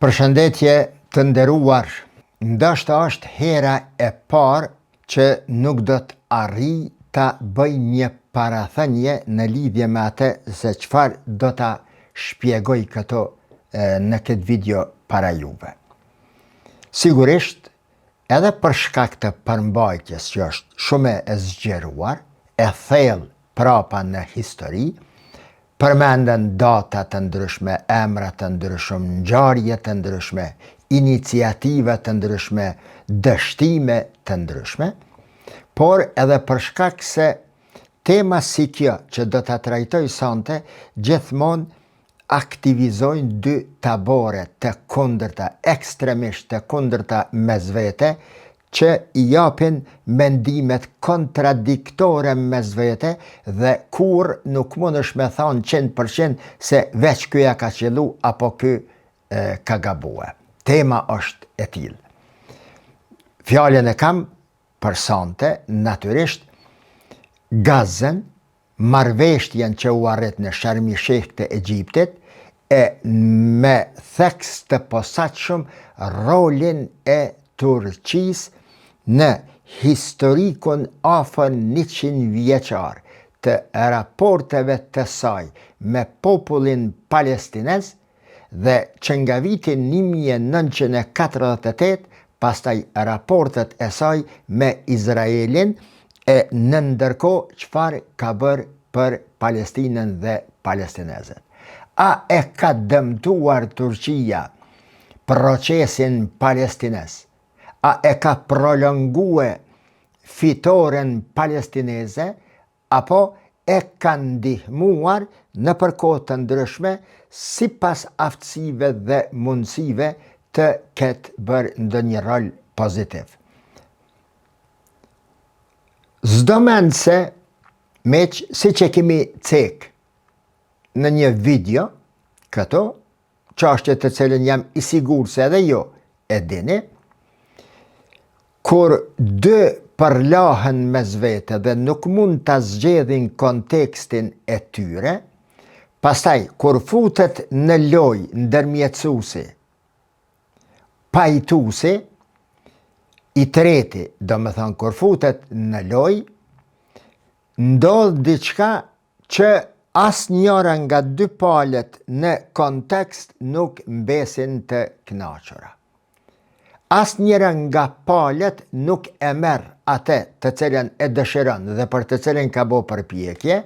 Përshëndetje të nderuar, ndoshta është hera e parë që nuk do të arrij ta bëj një parathënie në lidhje me atë se çfarë do ta shpjegoj këtu në këtë video para juve. Sigurisht, edhe për shkak të përmbajtjes që është shumë e zgjeruar, e thellë prapa në histori, Përmenden data të ndryshme, emra të ndryshëm, ngjarje të ndryshme, iniciativa të ndryshme, dështime të ndryshme, por edhe për shkak se tema si kjo që do ta trajtoj sonte gjithmonë aktivizojnë dy tabore të kundërta, ekstremisht të kundërta mes vete, që i japin mendimet kontradiktore mes vete dhe kurrë nuk mundesh me thanë 100% se veç ky ja ka qëllu apo ky ka gabue. Tema është e tillë. Fjalën e kam për sonte, natyrisht, Gazën, marrëveshtjen që u arrit në Sharm el Sheikh të Egjiptit e me theks të posaçëm rolin e Turqisë në historikun afër 100 vjeçar të raporteve të saj me popullin palestinez dhe që nga viti 1948 pastaj raportet e saj me Izraelin e në ndërkohë çfarë ka bërë për Palestinën dhe palestinezët. A e ka dëmtuar Turqia procesin palestinez? A e ka prolongue fitoren palestineze apo e ka ndihmuar nëpër kohë të ndryshme sipas aftësive dhe mundësive të ketë bërë ndonjë rol pozitiv. S'do mend se meqë siç e kemi cek në një video këto, çashtje të cilën jam i sigurt se edhe ju e dini, kur dy përlahen mes vete dhe nuk mund ta zgjedhin kontekstin e tyre, pastaj kur futet në lojë ndërmjetësuesi, pajtuesi, i treti, domethënë kur futet në lojë, ndodh diçka që asnjëra nga dy palët në kontekst nuk mbesin të kënaqura. Asnjëra nga palët nuk e merr atë të cilën e dëshiron dhe për të cilën ka bo përpjekje,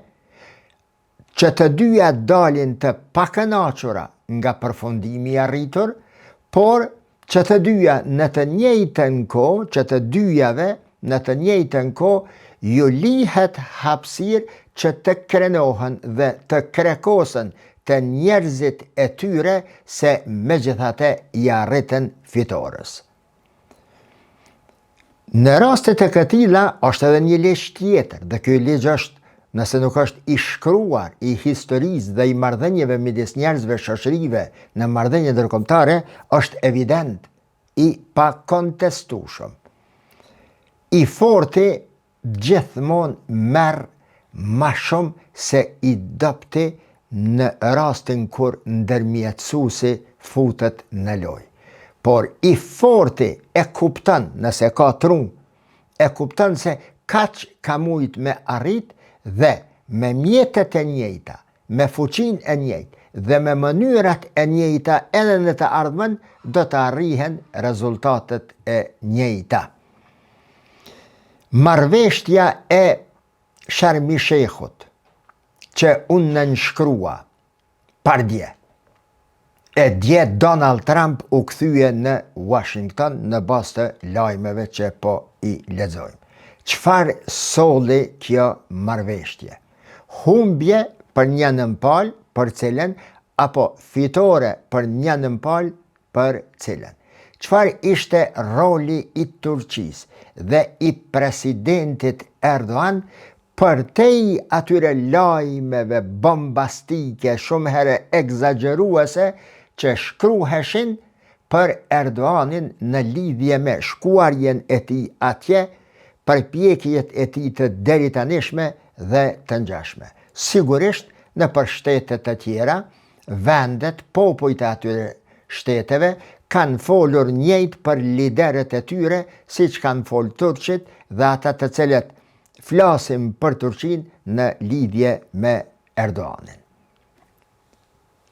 që të dyja dalin të pakënaqura nga përfundimi i arritur, por që të dyja në të njëjtën kohë, që të dyjave në të njëjtën kohë ju lihet hapësirë që të krenohen dhe të krekosen te njerëzit e tyre se megjithatë ia arritën fitores. Në rastet e këtilla është edhe një ligj tjetër dhe ky ligj është nëse nuk është i shkruar i historisë dhe i marrëdhënieve midis njerëzve, shoqërive në marrëdhënie ndërkombëtare, është evident i pakontestueshëm. I forti gjithmonë merr ma shumë se i dobti në rastin kur ndërmjetësuesi futet në lojë. Por i forti e kupton nëse ka tru, e kupton se kaq ka mujt me arrit dhe me mjetet e njëjta, me fuqinë e njëjtë dhe me mënyrat e njëjta edhe në të ardhmen do të arrihen rezultatet e njëjta. Marrëveshtja e Sharm el Sheikhut që u nënshkrua pardje, e dje Donald Trump u kthye në Washington në bazë të lajmeve që po i lexojmë. Çfarë solli kjo marrëveshtje? Humbje për njënën palë për cilën apo fitore për njënën palë për cilën? Çfarë ishte roli i Turqisë dhe i presidentit Erdogan përtej atyre lajmeve bombastike shumë herë ekzagjeruese që shkruheshin për Erdoganin në lidhje me shkuarjen e tij atje, përpjekjet e tij të deritanishme dhe të ngjashme. Sigurisht, nëpër shtete të tjera, vendet, popujt e atyre shteteve kanë folur njëjtë për liderët e tyre siç kanë folë turqit dhe ata të cilët flasim për Turqinë në lidhje me Erdoganin.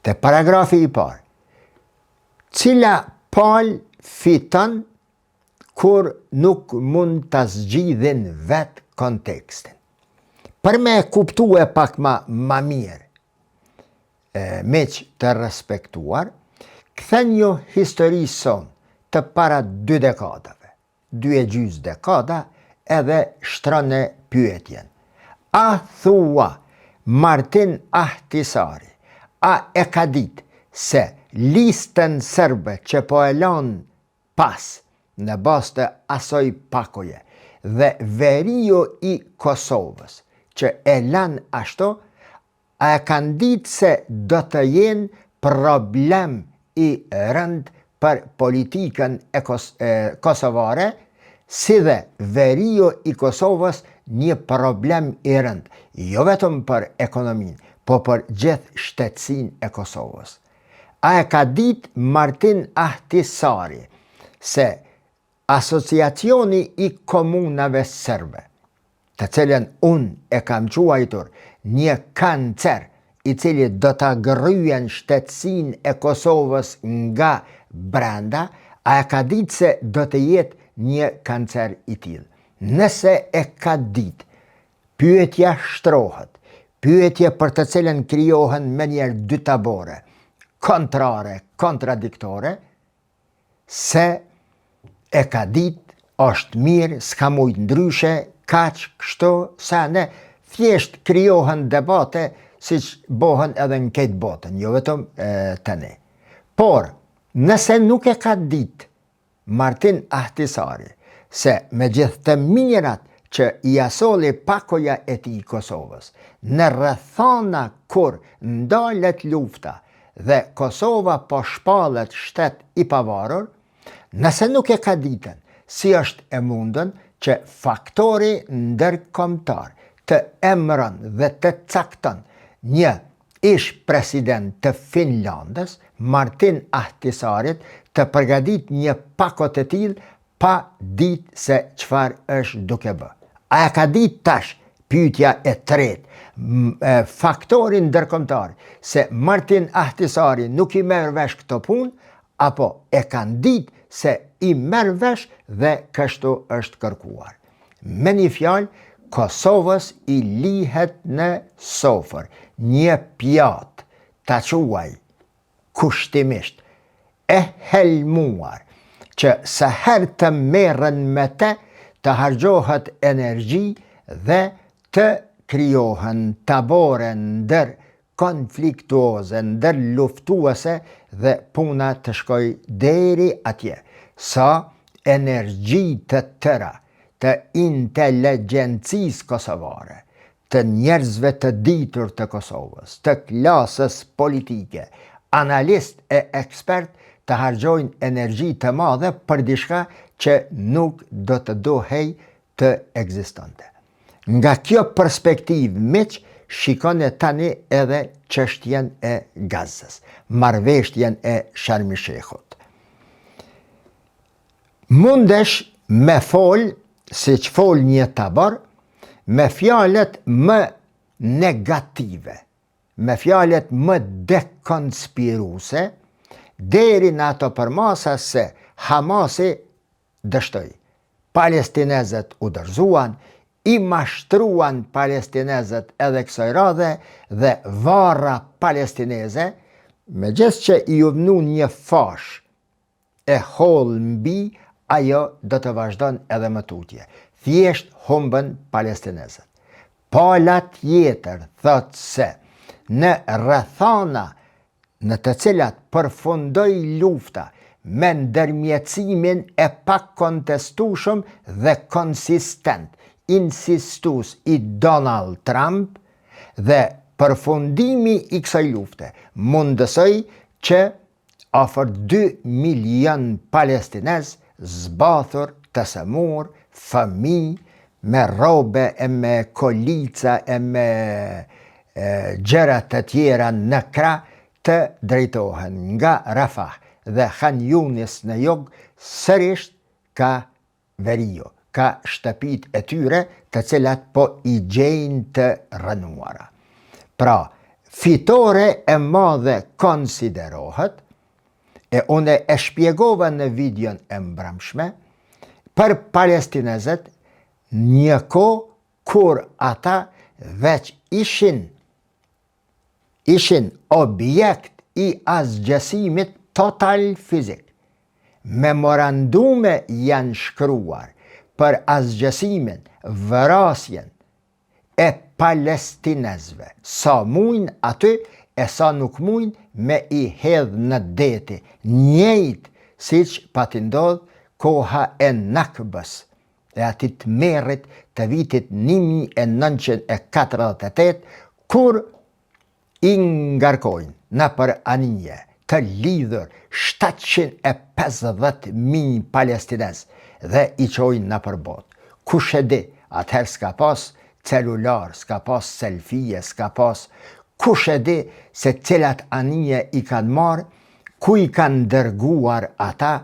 Te paragrafi i parë, cila palë fiton kur nuk mund ta zgjidhin vetë kontekstin. Për me e kuptue pak ma, ma mirë, e, miq të respektuar, kthenju historisë sonë të para dy dekadave, dy e gjysë dekada, edhe shtrone pyetjen. A thua Martin Ahtisari, a e ka ditë se listën serbe që po e lanë pas, në bazë të asoj pakoje, dhe veriu i Kosovës, që e lanë ashtu, a e kanë ditë se do të jenë problem i rëndë për politikën e kos e kosovare, si dhe veriu i Kosovës një problem i rëndë, jo vetëm për ekonominë, po për gjithë shtetësinë e Kosovës. A e ka ditë Martin Ahtisari se Asociacioni i Komunave Serbe, të cilën unë e kam quajtur një kancer i cili do ta gërryen shtetësinë e Kosovës nga brenda, a e ka ditë se do të jetë një kancer i tillë? Nëse e ka ditë, Pyetja shtrohet, pyetje për të cilën krijohen menjëherë dy tabore, kontrare, kontradiktore, se e ka ditë, është mirë, s'ka mujtë ndryshe, kaq, kështu, sa ne, thjesht krijohen debate, siç bohen edhe në këtë botën, jo vetëm te ne. Por, nëse nuk e ka ditë, Martin Ahtisari, se me gjithë të mirat që ia solli pakoja e tij Kosovës, në rrethana kur ndalet lufta dhe Kosova po shpallet shtet i pavarur, nëse nuk e ka ditën, si është e mundun që faktori ndërkombëtar të emëron dhe të cakton një ish-president të Finlandës, Martin Ahtisarit, të përgatit një pako të tillë pa ditë se çfarë është duke bë. A e ka ditë tash pyetja e tretë, faktori ndërkombëtar se Martin Ahtisari nuk i merr vesh këto punë, apo e kanë ditë se i merr vesh dhe kështu është kërkuar. Me një fjalë, Kosovës i lihet në sofër një pjatë, ta quaj kushtimisht, e helmuar, që sa herë të merren me te, të harxhohet energji dhe të krijohen tabore ndër konfliktuoze, ndërluftuese dhe puna të shkojë deri atje, sa energji të tëra të inteligjencisë kosovare, të njerëzve të ditur të Kosovës, të klasës politike, analistë e ekspertë të harxhojnë energji të madhe për diçka që nuk do të duhej të ekzistonte. Nga kjo perspektivë, miq, shikone tani edhe çështjen e Gazës, marrëveshjen e Sharm el-Sheikhut. Mundesh me fol, siç fol një tabor, me fjalët më negative, me fjalët më dekonspiruse, deri në ato përmasa se Hamasi dështoi. Palestinezët u dorëzuan, i mashtruan palestinezët edhe kësaj radhe dhe varra palestineze, megjithë që iu vnu një fashë e hollë mbi, ajo do të vazhdon edhe më tutje. Thjesht humbën palestinezët. Pala tjetër thotë se në rrethana në të cilat përfundoi lufta me ndërmjetësimin e pakontestueshëm dhe konsistent, insistues i Donald Trump dhe përfundimi i kësaj lufte mundësoi që afër 2 milion palestinezë zbathur, të sëmurë, fëmijë, me rrobe e me kolica e me gjëra të tjera në krah të drejtohen nga Rafah. dhe Han Junis në jug, sërisht ka veriu, ka shtëpitë e tyre të cilat po i gjejnë të rrënuara. Pra, fitore e madhe konsiderohet, e unë e shpjegova në videon e mbrëmshme, për palestinezët një kohë kur ata veç ishin ishin objekt i asgjësimit total fizik. Memorandume janë shkruar për asgjësimin, vrasjen e palestinezëve, sa mujnë aty e sa nuk mujnë me i hedh në deti, njëjtë siç pati ndodhë koha e Nakbës, e atij tmerrit të vitit 1948, kur i ngarkojnë nëpër anije të lidhur 750.000 palestinezë dhe i çojnë nëpër botë. Kush e di, atëherë s'ka pas celular, s'ka pas selfie, s'ka pas kush e di se cilat anije i kanë marrë ku i kanë dërguar ata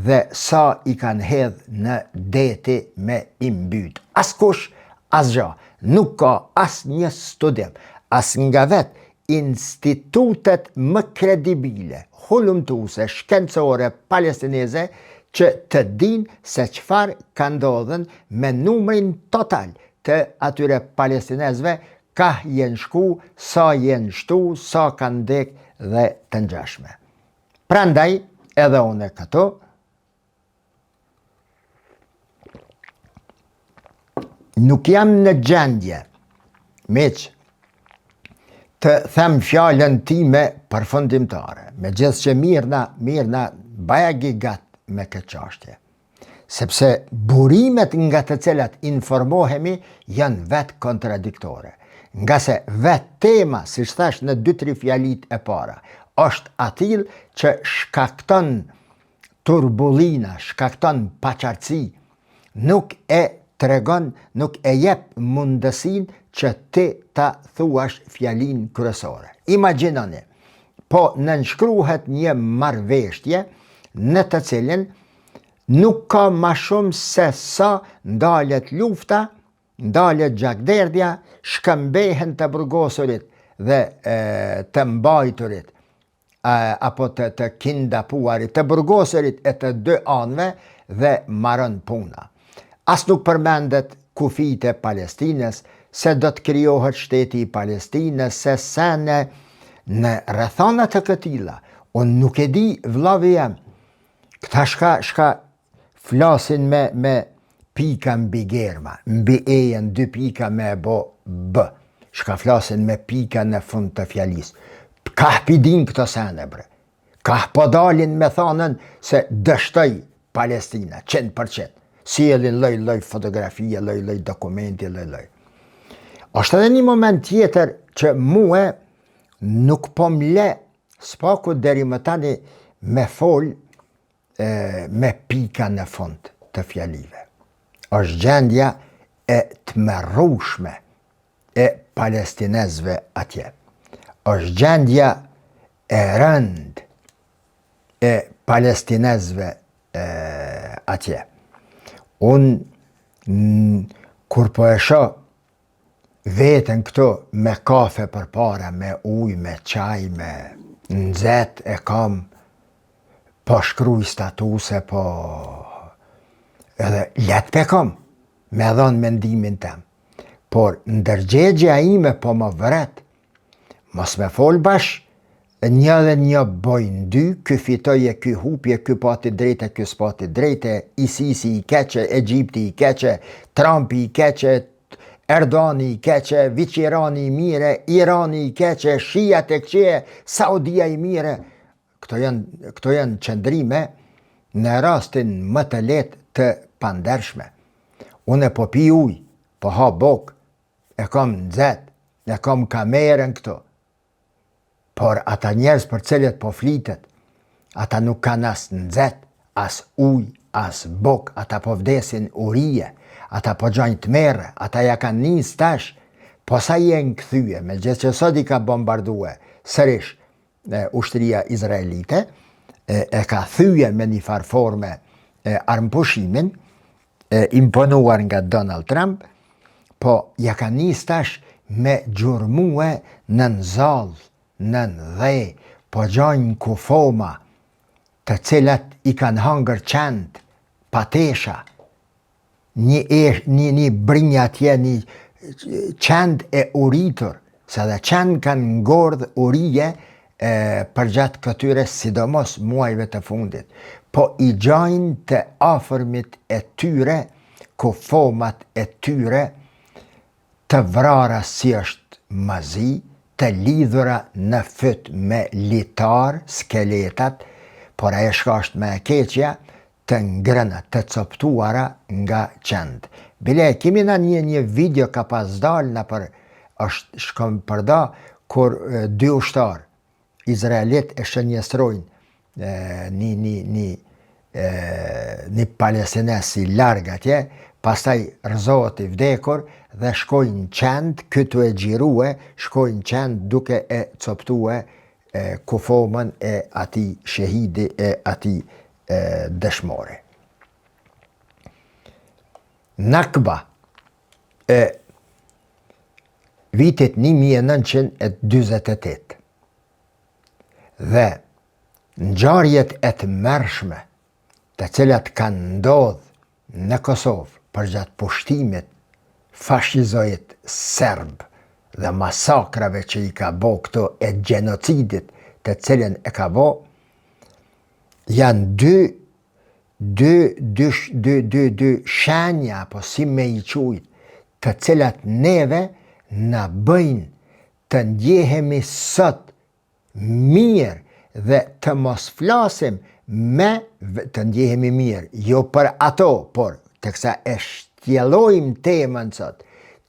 dhe sa i kanë hedh në deti me i mbyt. Askush, asgja, nuk ka asnjë studim, as nga vetë institutet më kredibile, hulumtuese, shkencore, palestineze, që të dinë se çfarë ka ndodhën me numrin total të atyre palestinezve Kah jenë shku, sa jenë shtu, sa kanë dek dhe të ngjashme. Prandaj, edhe unë këtu, nuk jam në gjendje, miq, të them fjalën time përfundimtare, megjithëse mirrna, mirrna bajagi gat me këtë çashtje. Sepse burimet nga të cilat informohemi janë vetë kontradiktore. Ngase vetë tema, siç thashë në 2-3 fjalitë e para, është atillë që shkakton turbullina, shkakton paqartësi, nuk e tregon, nuk e jep mundësinë që ti ta thuash fjalinë kryesore. Imagjinoni, po nënshkruhet një marrëveshje në të cilën nuk ka ma shumë se sa ndalet lufta, ndalet gjakderdhja, shkëmbehen të burgosurit dhe e, të mbajturit apo të, të kindapuarit, të burgosurit e të dy anëve dhe maron puna. As nuk përmendet kufijtë e Palestinës, se do të krijohet shteti i Palestinës, se sene në rrethana të këtilla. Unë nuk e di, vllavi jem, këta shka, shka flasin me, me pika mbi germa, mbi e-jen dy pika me e bo b, shka flasin me pika në fund të fjalisë. Kah p'i din këto sene, bre? Kah po dalin me thanën se dështoi Palestina, 100%. Sjellin lloj lloj fotografie, lloj lloj dokumenti, lloj lloj. Është edhe një moment tjetër që mue nuk po m'le s'paku deri më tani me fol e, me pika në fund të fjalive. Është gjendja e tmerrushme e palestinezve atje. Është gjendja e rëndë e palestinezve e, atje. Unë, kur po e shoh veten këtu me kafe përpara, me ujë, me çaj, me nxehtë e kam, po shkruj statuse, po edhe lehtë pe kam, me dhonë mendimin tem. Por ndërgjegja ime po më vret, mos me fol bash, një dhe një bojnë dy, ky fitoi e ky hupi e ky pati drejtë e ky s'pati drejtë, ISIS-i i keq, Egjipti i keq, Trumpi i keq, Erdogani i keq, veç Irani i mirë, Irani i keq, Shiat e këqij, Saudia i mirë. Këto janë këto janë qëndrime në rastin më të lehtë të pandershme. Unë po pi ujë, po ha bukë, e kam nxehtë, e kam kamerën këtu. Por ata njerëz për cilët po flitet, ata nuk kanë as nxehtë, as ujë, as bukë, ata po vdesin urie, ata po gjajnë tmerre, ata ja kanë nis tash, po sa jenë kthye, megjithëqë sot i ka bombardue sërish e, ushtria izraelite, e, e ka thye me një farë forme e, armëpushimin, e imponuar nga Donald Trump, po ja ka nis tash me gjurmue nën zall, nën dhe, po gjajnë kufoma, të cilat i kanë hangër qentë, pa tesha, një esh, një, një brinjë atje, një qentë e uritur, se dhe qentë kanë ngordh urije e, përgjatë këtyre sidomos muajve të fundit, po i gjajnë të afërmit e tyre, kufomat e tyre, të vrara si është mazi, të lidhura në fyt me litar, skeletat, por ajo shka është më e keqja, të ngrëna, të coptuara nga qentë. Bile, kemi na një, një video ka pas dalë nëpër, është shkon përda, kur dy ushtarë izraelit e shënjestrojnë një, një, një, një palestinez si larg atje, pastaj rrëzohet i vdekur dhe shkojnë qentë, ky tu e xhirue, shkojnë qentë duke e coptue kufomën e atij shehidi e atij dëshmori. Nakba e vitit 1948 dhe ngjarjet e tmerrshme të cilat kanë ndodhë në Kosovë përgjatë pushtimit fashizoid serb dhe masakrave që i ka bo këto e gjenocidit të cilën e ka bo, janë dy dy dy dy dy dy shenja apo si me i qujt të cilat neve na bëjnë të ndjehemi sot mirë dhe të mos flasim me të ndjehemi mirë, jo për ato, por teksa e shtjellojmë temën sot,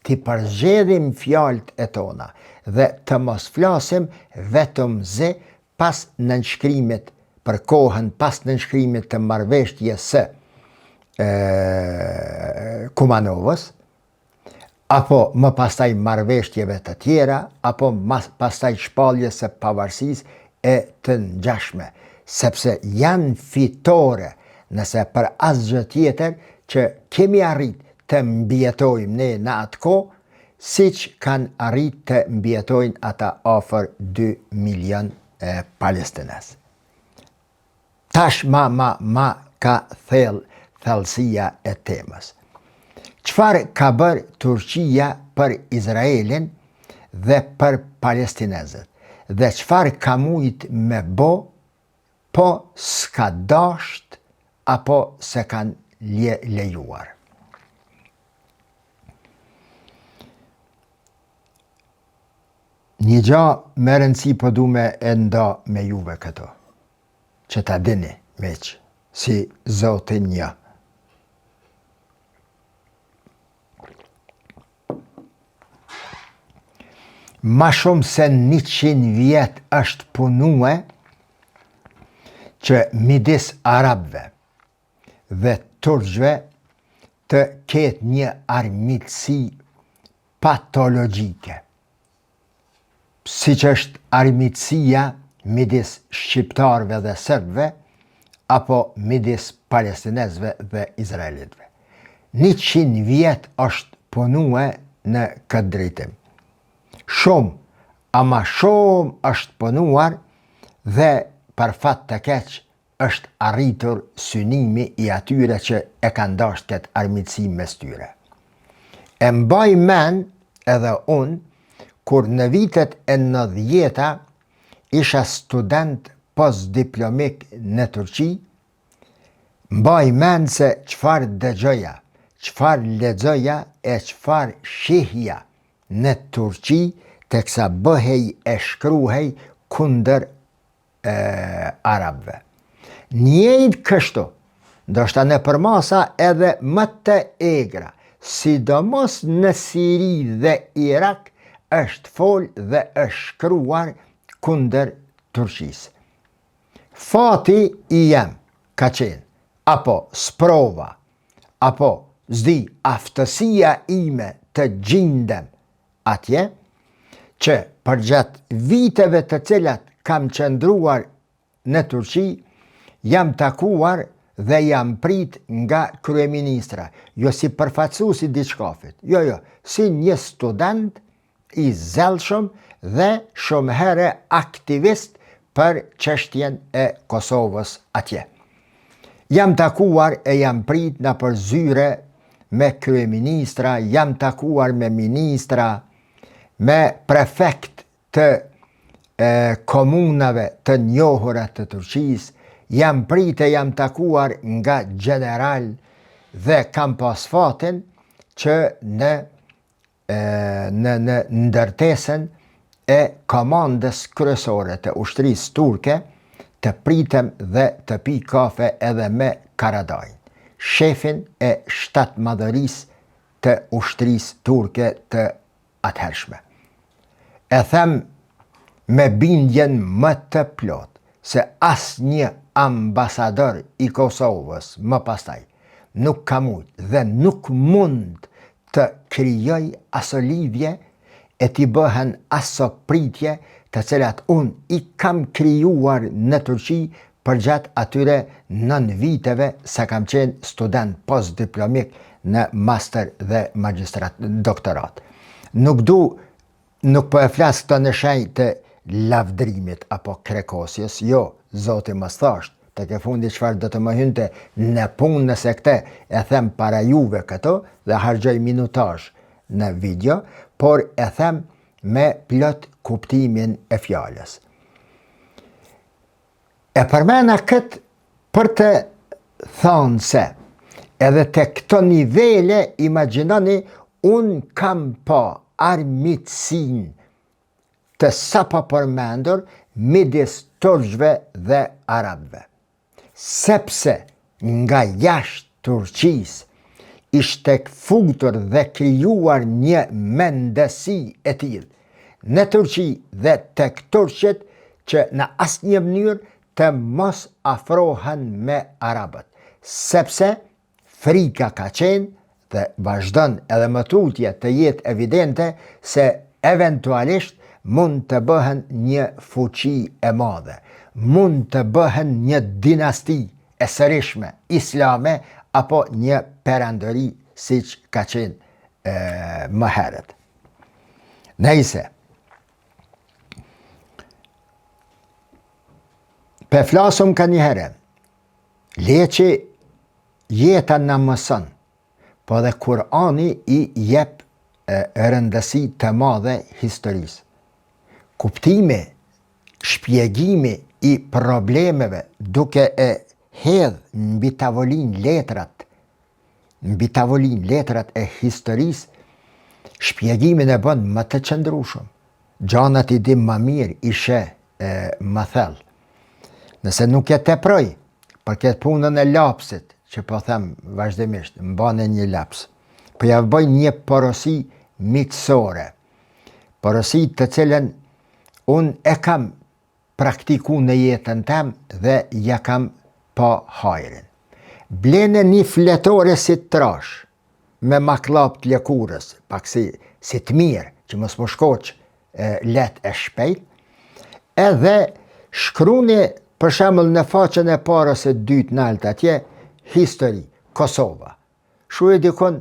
t'i përzgjedhim fjalët e tona dhe të mos flasim vetëm zi pas nënshkrimit për kohën pas nënshkrimit të marrëveshjes së Kumanovës, apo më pastaj marrëveshtjeve të tjera, apo pastaj shpalljes së pavarësisë e të ngjashme, sepse janë fitore nëse për asgjë tjetër që kemi arrit të mbijetojmë ne në atë kohë, siç kanë arrit të mbijetojnë ata afër 2 milion palestinez. Tash ma ma ma ka thellë thellësia e temës. Çfarë ka bërë Turqia për Izraelin dhe për palestinezët? Dhe çfarë ka mujt me bo, po s'ka dasht apo s'e kanë lejuar? Një gja me rëndësi po du me e nda me juve këto, që ta dini, miq, si Zoti një. Ma shumë se 100 vjet është punue që midis arabëve dhe turqve të ketë një armiqësi patologjike, siç është armiqësia midis shqiptarëve dhe serbëve apo midis palestinezëve dhe izraelitëve. 100 vjet është punue në këtë drejtim. Shumë, ama shumë është punuar dhe për fat të keq është arritur synimi i atyre që e kanë dashtë këtë armiqësi mes tyre. E mbaj men edhe unë, kur në vitet e nëdhjeta isha student postdiplomik në Turqi, mbaj men se çfarë dëgjoja, çfarë lexoja e çfarë shihja në Turqi teksa bëhej e shkruhej kundër e arabëve. Njëjtë kështu, ndoshta në përmasa edhe më të egra, sidomos në Siri dhe Irak është fol dhe është shkruar kundër Turqisë. Fati i jem ka qenë, apo sprova, apo s'di aftësia ime të gjindem atje, që përgjatë viteve të cilat kam qëndruar në Turqi, Jam takuar dhe jam prit nga kryeministra, jo si përfaqësues i diçkafit, jo jo, si një student i zellshëm dhe shumë herë aktivist për çështjen e Kosovës atje. Jam takuar e jam prit nëpër zyre me kryeministra, jam takuar me ministra, me prefekt të e, komunave të njohura të Turqisë, jam prit e jam takuar nga gjeneral dhe kam pas fatin që në në në ndërtesën e komandës kryesore të ushtrisë turke të pritem dhe të pi kafe edhe me Karadajin, shefin e shtatmadhërisë të ushtrisë turke të atëhershme. E them me bindjen më të plotë se asnjë ambasador i Kosovës më pastaj nuk ka mujt dhe nuk mund të krijojë aso lidhje e t'i bëhen aso pritje të cilat unë i kam krijuar në Turqi përgjatë atyre 9 viteve sa kam qenë student postdiplomik në master dhe magjistrat doktorat. Nuk du, nuk po e flas këtë në shenjë të lavdrimit apo krekosjes, jo, zoti mos thashtë, tek e fundi çfarë do të më hynte në punë nëse këtë e them para juve këto dhe harxhoj minutazh në video, por e them me plot kuptimin e fjalës. E përmena këtë për të thënë se edhe te këto nivele imagjinoni unë kam pa armiqësinë të sapopërmendur midis turqve dhe arabëve. Sepse nga jashtë Turqisë ishte futur dhe krijuar një mendësi e tillë në Turqi dhe tek turqit që në asnjë mënyrë të mos afrohen me arabët, sepse frika ka qenë dhe vazhdon edhe më tutje të jetë evidente se eventualisht mund të bëhen një fuqi e madhe, mund të bëhen një dinasti e sërishme islame apo një perandori siç ka qenë e, më herët. Nejse, pe flasëm kanjëherë, Le që jeta na mëson, po dhe Kurani i jep rëndësi të madhe historisë. Kuptimi, shpjegimi i problemeve duke e hedh mbi tavolinë letrat, mbi tavolinë letrat e historisë, shpjegimin e bën më të qëndrueshëm. Gjanat i di më mirë, i sheh më thellë. Nëse nuk e teproj për këtë punën e lapsit, që po them vazhdimisht, mbane një laps, po ja bëj një porosi miqësore, porosi të cilën unë e kam praktiku në jetën tem dhe ja kam pa hajrin. Blene një fletore si të trashë, me maklap të lëkurës, pak si, si të mirë, që mos m'u shkoq lehtë e shpejt, edhe shkruni për shembull në faqen e parë ose dytë nalt atje, histori, Kosova. Shkruje dikun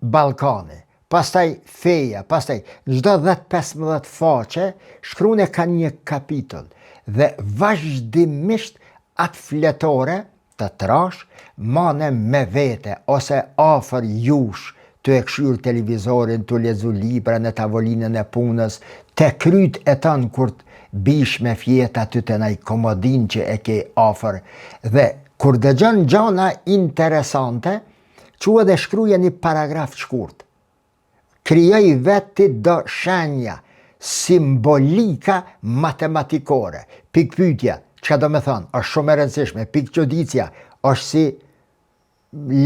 Ballkani, pastaj feja, pastaj në çdo 10-15 faqe, shkrune ka një kapitull dhe vazhdimisht atë fletore të trashë, mane me vete ose afër jush, tu e kqyrë televizorin, tu lexu libra në tavolinën e punës, te kryt e tanë kur të bish me fjetë aty te naj komodin që e ke afër dhe kur dëgjon gjana interesante, çu edhe shkruje një paragraf të shkurt. Krijoj vetë ti do shenja, simbolika matematikore. Pikëpyetja, çka do me thonë, është shumë e rëndësishme, pikëçuditja, është si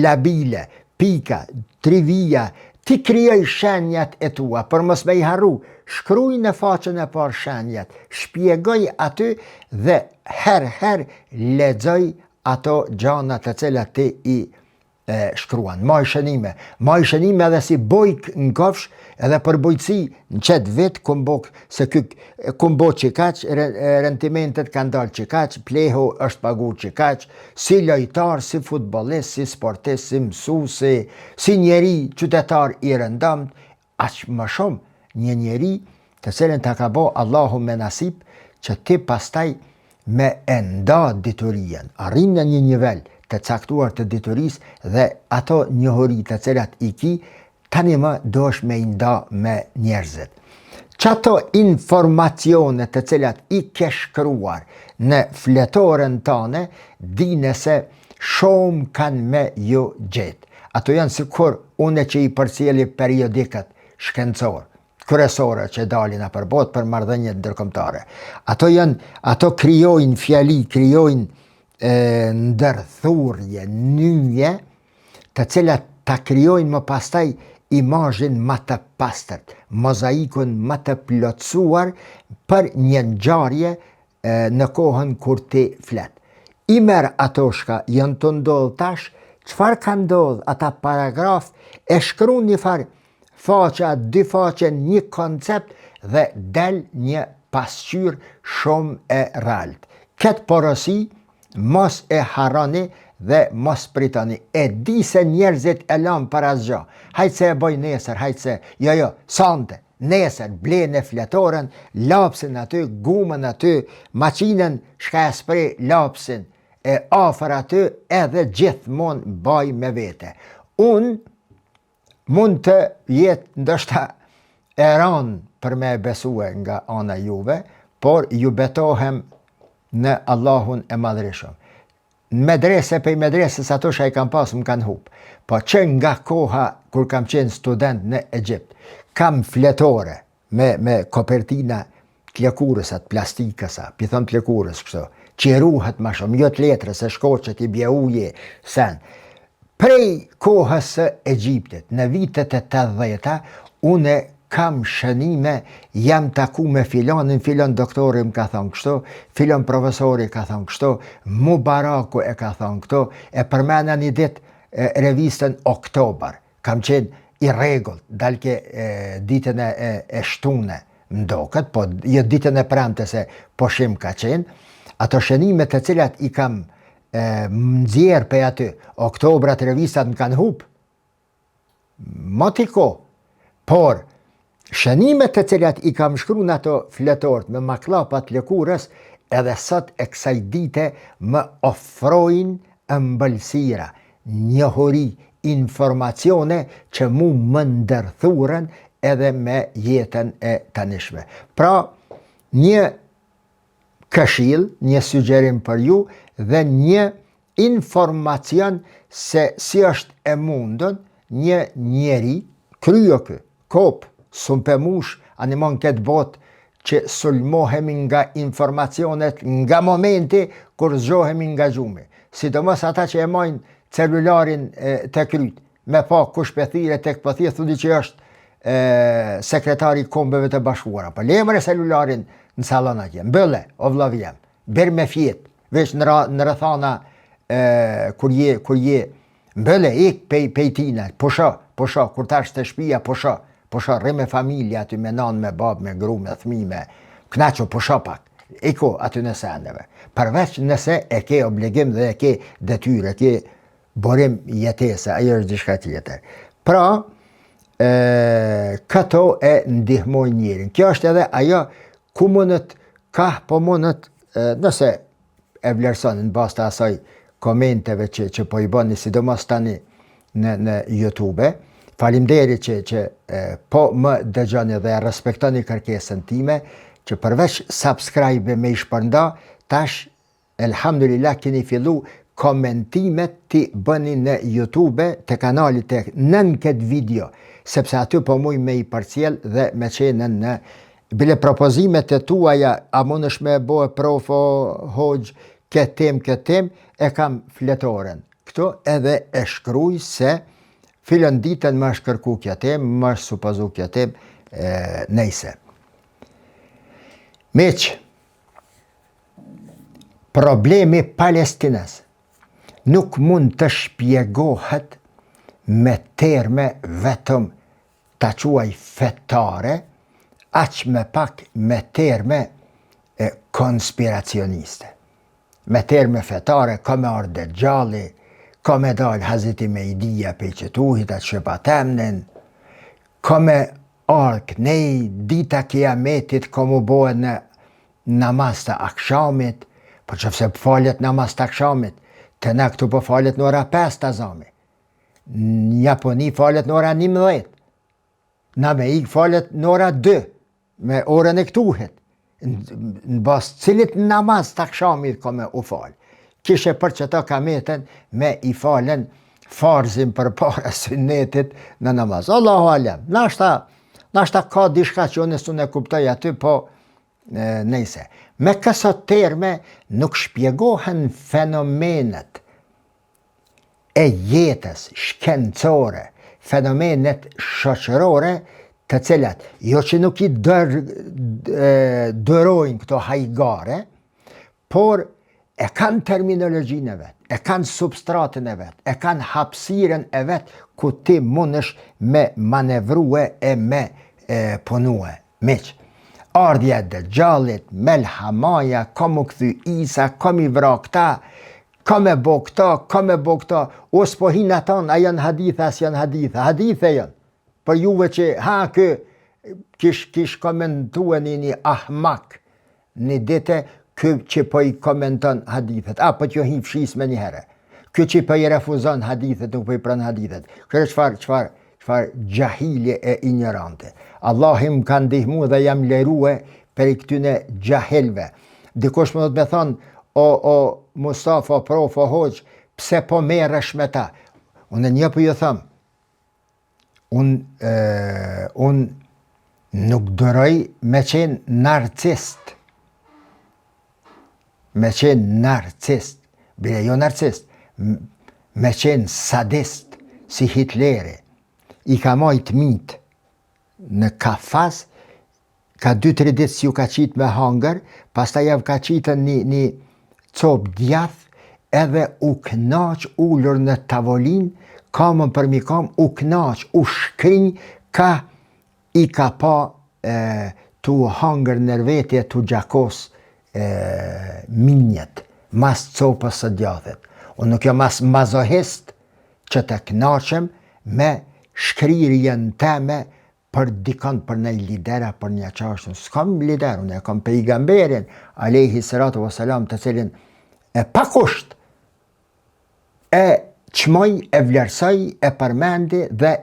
labile, pika, tri vija, ti krijoj shenjat e tua, për mos me i harru, shkruj në faqen e parë shenjat, shpjegoj aty dhe her her lexoj ato gjana të cilat ti i. E shkruan, maj shënime, maj shënime edhe si bojk në kofsh, edhe për bujqësi në qet vit, kum bo, se ky, kum bo qikaq, rendimentet kanë dalë qikaq, plehu është pagu qikaq, si lojtar, si futbolist, si sportist, si mësus, si, si njeri qytetar i rëndomt, aq më shumë një njeri të cilin ta ka bo Allahu me nasip që ti pastaj me e nda diturinë, arrin në një nivel të caktuar të diturisë dhe ato njohuri të cilat i ki, tani më duhesh me i nda me njerëzit. Qato informacione të cilat i ke shkruar në fletoren tane, dine se shumë kanë me ju gjetë. Ato janë sikur une që i përcjelli periodikët shkencor, kryesore që dalin nëpër botë për marrëdhëniet ndërkombëtare. Ato janë, ato krijojnë fjali, krijojnë e, ndërthurje, nyje, të cilat ta krijojnë më pastaj imazhin më të pastërt, mozaikun më të plotësuar për një ngjarje në kohën kur ti flet. I merr ato shka janë tu ndodhë tash, çfarë ka ndodhë ata paragraf, e shkrun një farë faqe, dy faqe, një koncept dhe del një pasqyrë shumë e realt. Këtë porosi mos e harroni dhe mos pritoni. E di se njerëzit e lanë për asgjë. Hajt se e boj nesër, hajt se, jo, jo, sante, nesër, blene fletoren, lapsin aty, gumën aty, maqinën, shka e sprej lapsin, e afër aty edhe gjithmonë baj me vete. Unë mund të jetë ndoshta e ranë për me e besue nga ana juve, por ju betohem në Allahun e madhërishëm. Në medrese, pej medresës ato që i kam pas më kanë hup. Po që nga koha kur kam qenë student në Egjipt, kam fletore me, me kopertina të lëkurës, të plastikës, pi thon të lëkurës kështu, që ruhet ma shumë, jo të letrës, se shkoqet i bje uje, sen. Prej kohës së Egjiptit, në vitet e 80-ta, une kam shënime, jam taku me filanin, filan doktori më ka thonë kështu, filan profesori ka thonë kështu, Mubaraku e ka thonë këto, e përmena një ditë revistën Oktober, kam qenë i rregullt, dalke e, ditën e, e, e shtune, më doket, po jo ditën e premte se pushim ka qenë, ato shënime të cilat i kam e, nxjerr prej aty, oktobrat revistat më kanë hup, Moti ko, por shënimet të cilat i kam shkru në ato fletort me makllapat lëkurës, edhe sot e kësaj dite më ofrojnë ëmbëlsira, njohuri, informacione që mu më ndërthuren edhe me jetën e tanishme. Pra, një këshillë, një sugjerim për ju dhe një informacion se si është e mundun një njeri, kryo ky, kop, s'un pe mush, animon këtë botë që sulmohemi nga informacionet nga momenti kur zgjohemi nga gjumi. Sidomos ata që e majnë celularin te kryt, me pa kush pe thirre tek po thirre, thudi që është e, sekretari i kombeve të bashkuara. Po le more celularin në salon atje, mbylle, o vllavi jem, bjer me fjet, veç në, ra, në rrethana e, kur je, kur je, mbylle, ik pej, pej tina, pusho, pusho, kur tash te shpia, pusho, pusho, rri me familje aty, me nanë, me babë, me gru, me thmi, me knaqu, pusho pak, iku aty në sendeve. Përveç nëse e ke obligim dhe e ke detyrë, e ke burim jetese, ajo është diçka tjetër. Pra, e, këto e ndihmojnë njerin. Kjo është edhe ajo ku mundet, kah po mundet, e, nëse e vlerëson në bazë të asaj komenteve që, që po i bëni, sidomos tani në, në Youtube, faleminderit që, që e, po më dëgjoni dhe e respektoni kërkesën time, që përveç subscribe me i shpërnda, tash Elhamdulillah keni fillu komentimet t'i bëni në youtube te kanali te nën këtë video sepse aty po muj me i përcjell dhe me qenë në bile propozimet e tuaja a mundesh me e bo e profo hoxhë këtë temë këtë temë e kam fletoren këtu edhe e shkruj se filan ditën më është kërku kjo temë më është supozu kjo temë nejse miq Problemi palestinez. Nuk mund të shpjegohet me terme vetëm ta quaj fetare, aq me pak me terme konspiracioniste. Me terme fetare, ka me ardhë Dexhalli, ka me dalë Hazreti Mehdia pej qetuhit, atë shëpa temnin, ka me ardhë knej, dita kijametit ka m'u bo në namaz të akshamit, po qofse falet namaz të akshamit, te na këtu po falet në ora 5 ta zami, në Japoni falet në ora 11, në Amerikë falet në ora 2, me orën e këtuhit, në bazë cilit namaz të akshamit ka me u falë. Kishe për qëto ka metën me i falën farzin përpara synetit në namaz. Allahu alem, nashta, nashta ka diçka që unë s'un e kuptoj aty, po nejse. Me këso terme nuk shpjegohen fenomenet e jetës shkencore, fenomenet shoqërore, të cilat jo që nuk i dër, dërojnë këto hajgare, por e kanë terminologjinë e vet, e kanë substratin e vet, e kanë hapësirën e vet ku ti mundesh me manevrue e me e, punue. Miq, ardhja e Dexhallit, Melhamaja, ka m'u kthy Isa, ka m'i vra këta, ka me bo këta, ka me bo këta, o s'po hin aton, a janë hadithe, a s'janë hadithe, hadithe janë, për juve që, ha, kë, kish, kish komentue një një ahmak, Një dite, ky që po i komenton hadithet, a po t'ju hi fshis menjëherë. Ky që po i refuzon hadithet, nuk po i pranon hadithet. Këre çfarë, çfarë, çfarë xhahili e injorante. Allahi më ka ndihmu dhe jam lirue prej këtyne xhahilve. Dikush mundet me thonë, o, o, Mustafa, prof, o hoxhë, pse po merresh me ta? Unë një po ju them, Unë, unë nuk duroj me qenë narcist. Me qenë narcist. Bile jo narcist. Me qenë sadist, si Hitleri. I ka majtë mitë në kafaz, ka 2-3 ditë s'ju ka qitë me hangër, pastaj jau ka qitën një, një copë djath, edhe u knaq ulur në tavolinë, kamën përmi kamë, u knaq, u shkri, ka i ka pa e, tu hangër nërveti e tu gjakos e, minjët, mas copës së djathit. Unë nuk jam as mazohist që të knaqem me shkrirjen teme për dikon për naj lider a për një qashtu, s'kam lider, unë e kam pejgamberin, alejhi salatu ve selam, të cilin e pakusht, e çmoj, e vlerësoj, e përmendi dhe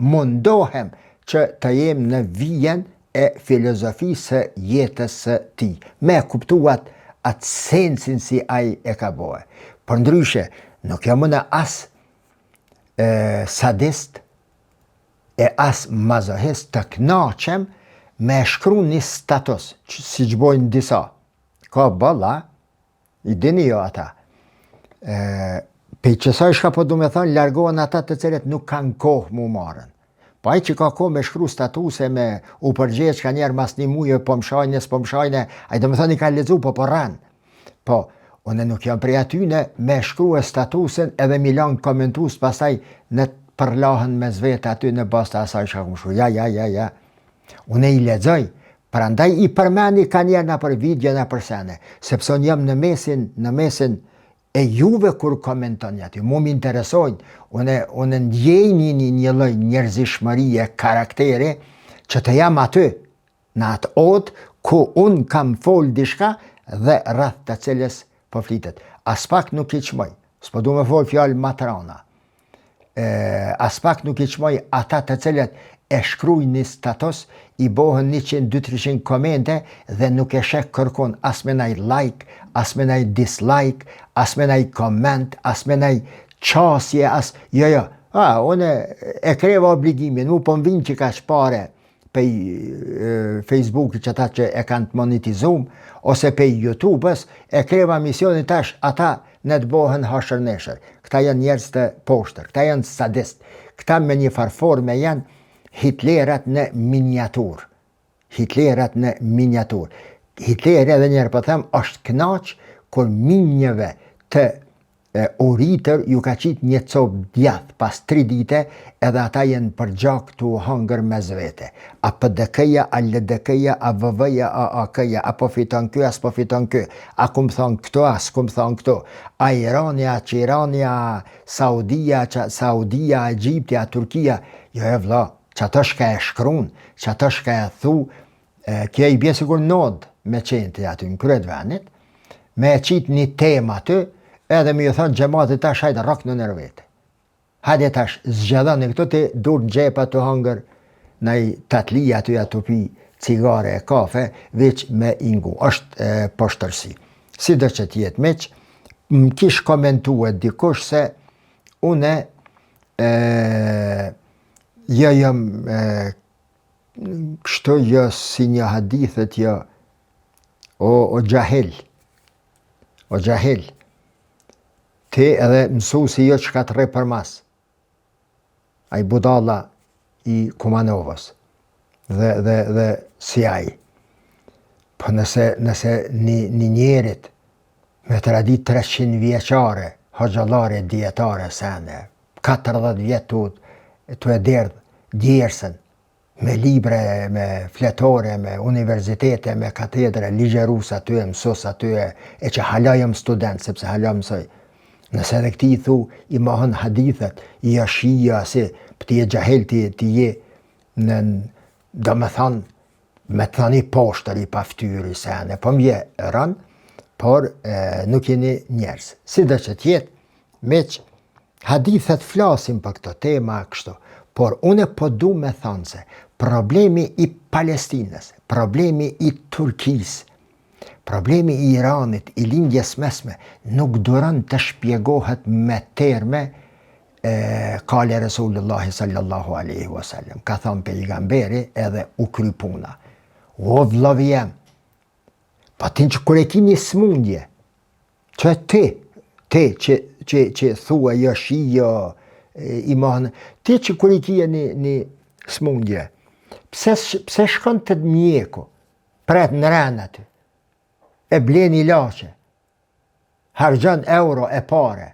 mundohem që të jem në vijën e filozofisë së jetës së tij. Me e kuptu atë atë sensin si ai e ka bo. Përndryshe, nuk jam unë as e, sadist, e as mazohist të knaqem me e shkru një status, siç bojnë disa. Ka boll, i dini jo ata. E, pej qësaj shka po du me thonë, largohen ata të cilët nuk kanë kohë m'u marrën. Po ai që ka kohë me shkru statuse, me u përgjegj ka njerë mas një muje, po m'shajnë, s'po m'shajnë, ai do me thonë i ka lexu, po po rren. Po, unë nuk jam prej atyne me shkrue statusin edhe m'i lanë komentues pastaj në përlahen mes vete aty në bazë të asaj çka kom shkru. Ja, ja, ja, ja. Unë i lexoj, prandaj i përmendi ka njerë nëpër video, nëpër sene, sepse unë jam në mesin, në mesin e juve kur komentoni aty, mu më interesojnë, unë, unë ndjej një, një, një lloj njerëzishmërie, karakteri, që të jam aty, Në atë odë ku unë kam fol diçka dhe rreth të cilës po flitet. Aspak nuk i çmoj. S'po du me fol fjalë ma të rana. E, aspak nuk i çmoj ata të cilët e shkrujnë një status, i bohen 100, 200-300 komente dhe nuk e sheh kërkun as me naj like, as me naj dislike, as me naj koment, as me naj qasje, as... Jo, jo, a, unë e kreva obligimin, mu po më vinë qekaq pare, pej Facebookit që ata që e kanë të monetizum, ose pej YouTube-ës, e kreva misionin tash ata në të bohen hashër neshër. Këta janë njerëz të poshtër, këta janë sadist, këta me një farë forme janë Hitlerat në miniaturë. Hitlerat në miniaturë. Hitleri edhe njëherë po them, është knaq kur minjëve të e uritur ju ka qitë një copë djath pas tri dite edhe ata jenë përgjak tu u hangër mes vete. A PDK-ja, a LDK-ja, a VV-ja, a AAK-ja, a po fiton ky, a s'po fiton ky, a kum thonë këtu, a s'kum thonë këtu, a Irani, a Qirani, a Saudia, a Saudia, a Egjipti, a Turkia, jo e vlla, qato shka e shkrun, qato shka e thu, E, kjo i bje sikur nod me qenë ti aty në krye të venit, me e qitë një temë aty, edhe me ju thonë xhematit tash hajde rrokni nër vete. Hajde tash zgjedhoni këtu ti durt në xhepa tu hangër naj tatli aty a tu pi cigare e kafe, veç me i ngu. është e, poshtërsi. Sido që të jetë miq, më kish komentue dikush se une e, jo jam e, Kështu jo s'i njoh hadithet jo o, o xhahil o xhahil ti edhe mësusi jot çka të rri përmas ai budalla i Kumanovës dhe, dhe, dhe si ai po nëse, nëse një, një njerit me traditë 300 vjeçare hoxhallare dijetare sene 40 vjet tu, tu e derdh djersën me libre, me fletore, me universitete, me katedre, ligjërus aty, mësus aty, e, e që hala jam student, sepse hala mësoj. Nëse edhe këtij i thu, i mohon hadithet, i jo shia, si, po ti je xhahil, ti, ti je në, domethanë, me të thënë i poshtër, i paftyrë, i sene, po më vjen rëndë, por e, nuk jeni njerëz. Sido që të jetë, meqë Hadithet flasin për këto tema kështu, por une po du me thanë se problemi i Palestinës, problemi i Turkisë, problemi i Iranit, i Lindjes Mesme, nuk duron të shpjegohet me terme e, kale Resulullahi sallallahu alaihi wasallam. Ka thanë pejgamberi edhe u kry puna. O vllavi jem, pa ti që kur e ki një smundje, Që ti, ti që, që, që thua jo shi, jo i mohon, ti që kur i kije një, një smundje, pse, pse shkon te mjeku, pret në ren aty, e blen ilaçe, harxhon euro e pare,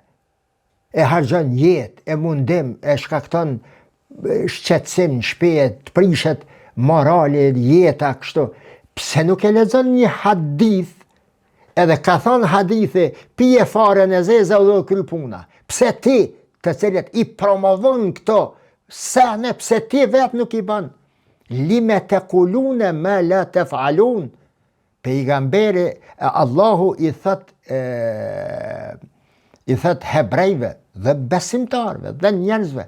e harxhon jetë, e mundim, e shkakton shqetësim në shpi, të prishet morali, jeta, kështu. Pse nuk e lexon një hadith, edhe ka thonë hadithi, pije farën e zezë dhe u kry puna. Pse ti, të cilët i promovon këto, sene, pse ti vetë nuk i bën? Lime tekulune ma la tefalun. Pejgamberi Allahu i thot e, i thot hebrejve dhe besimtarëve dhe njerëzve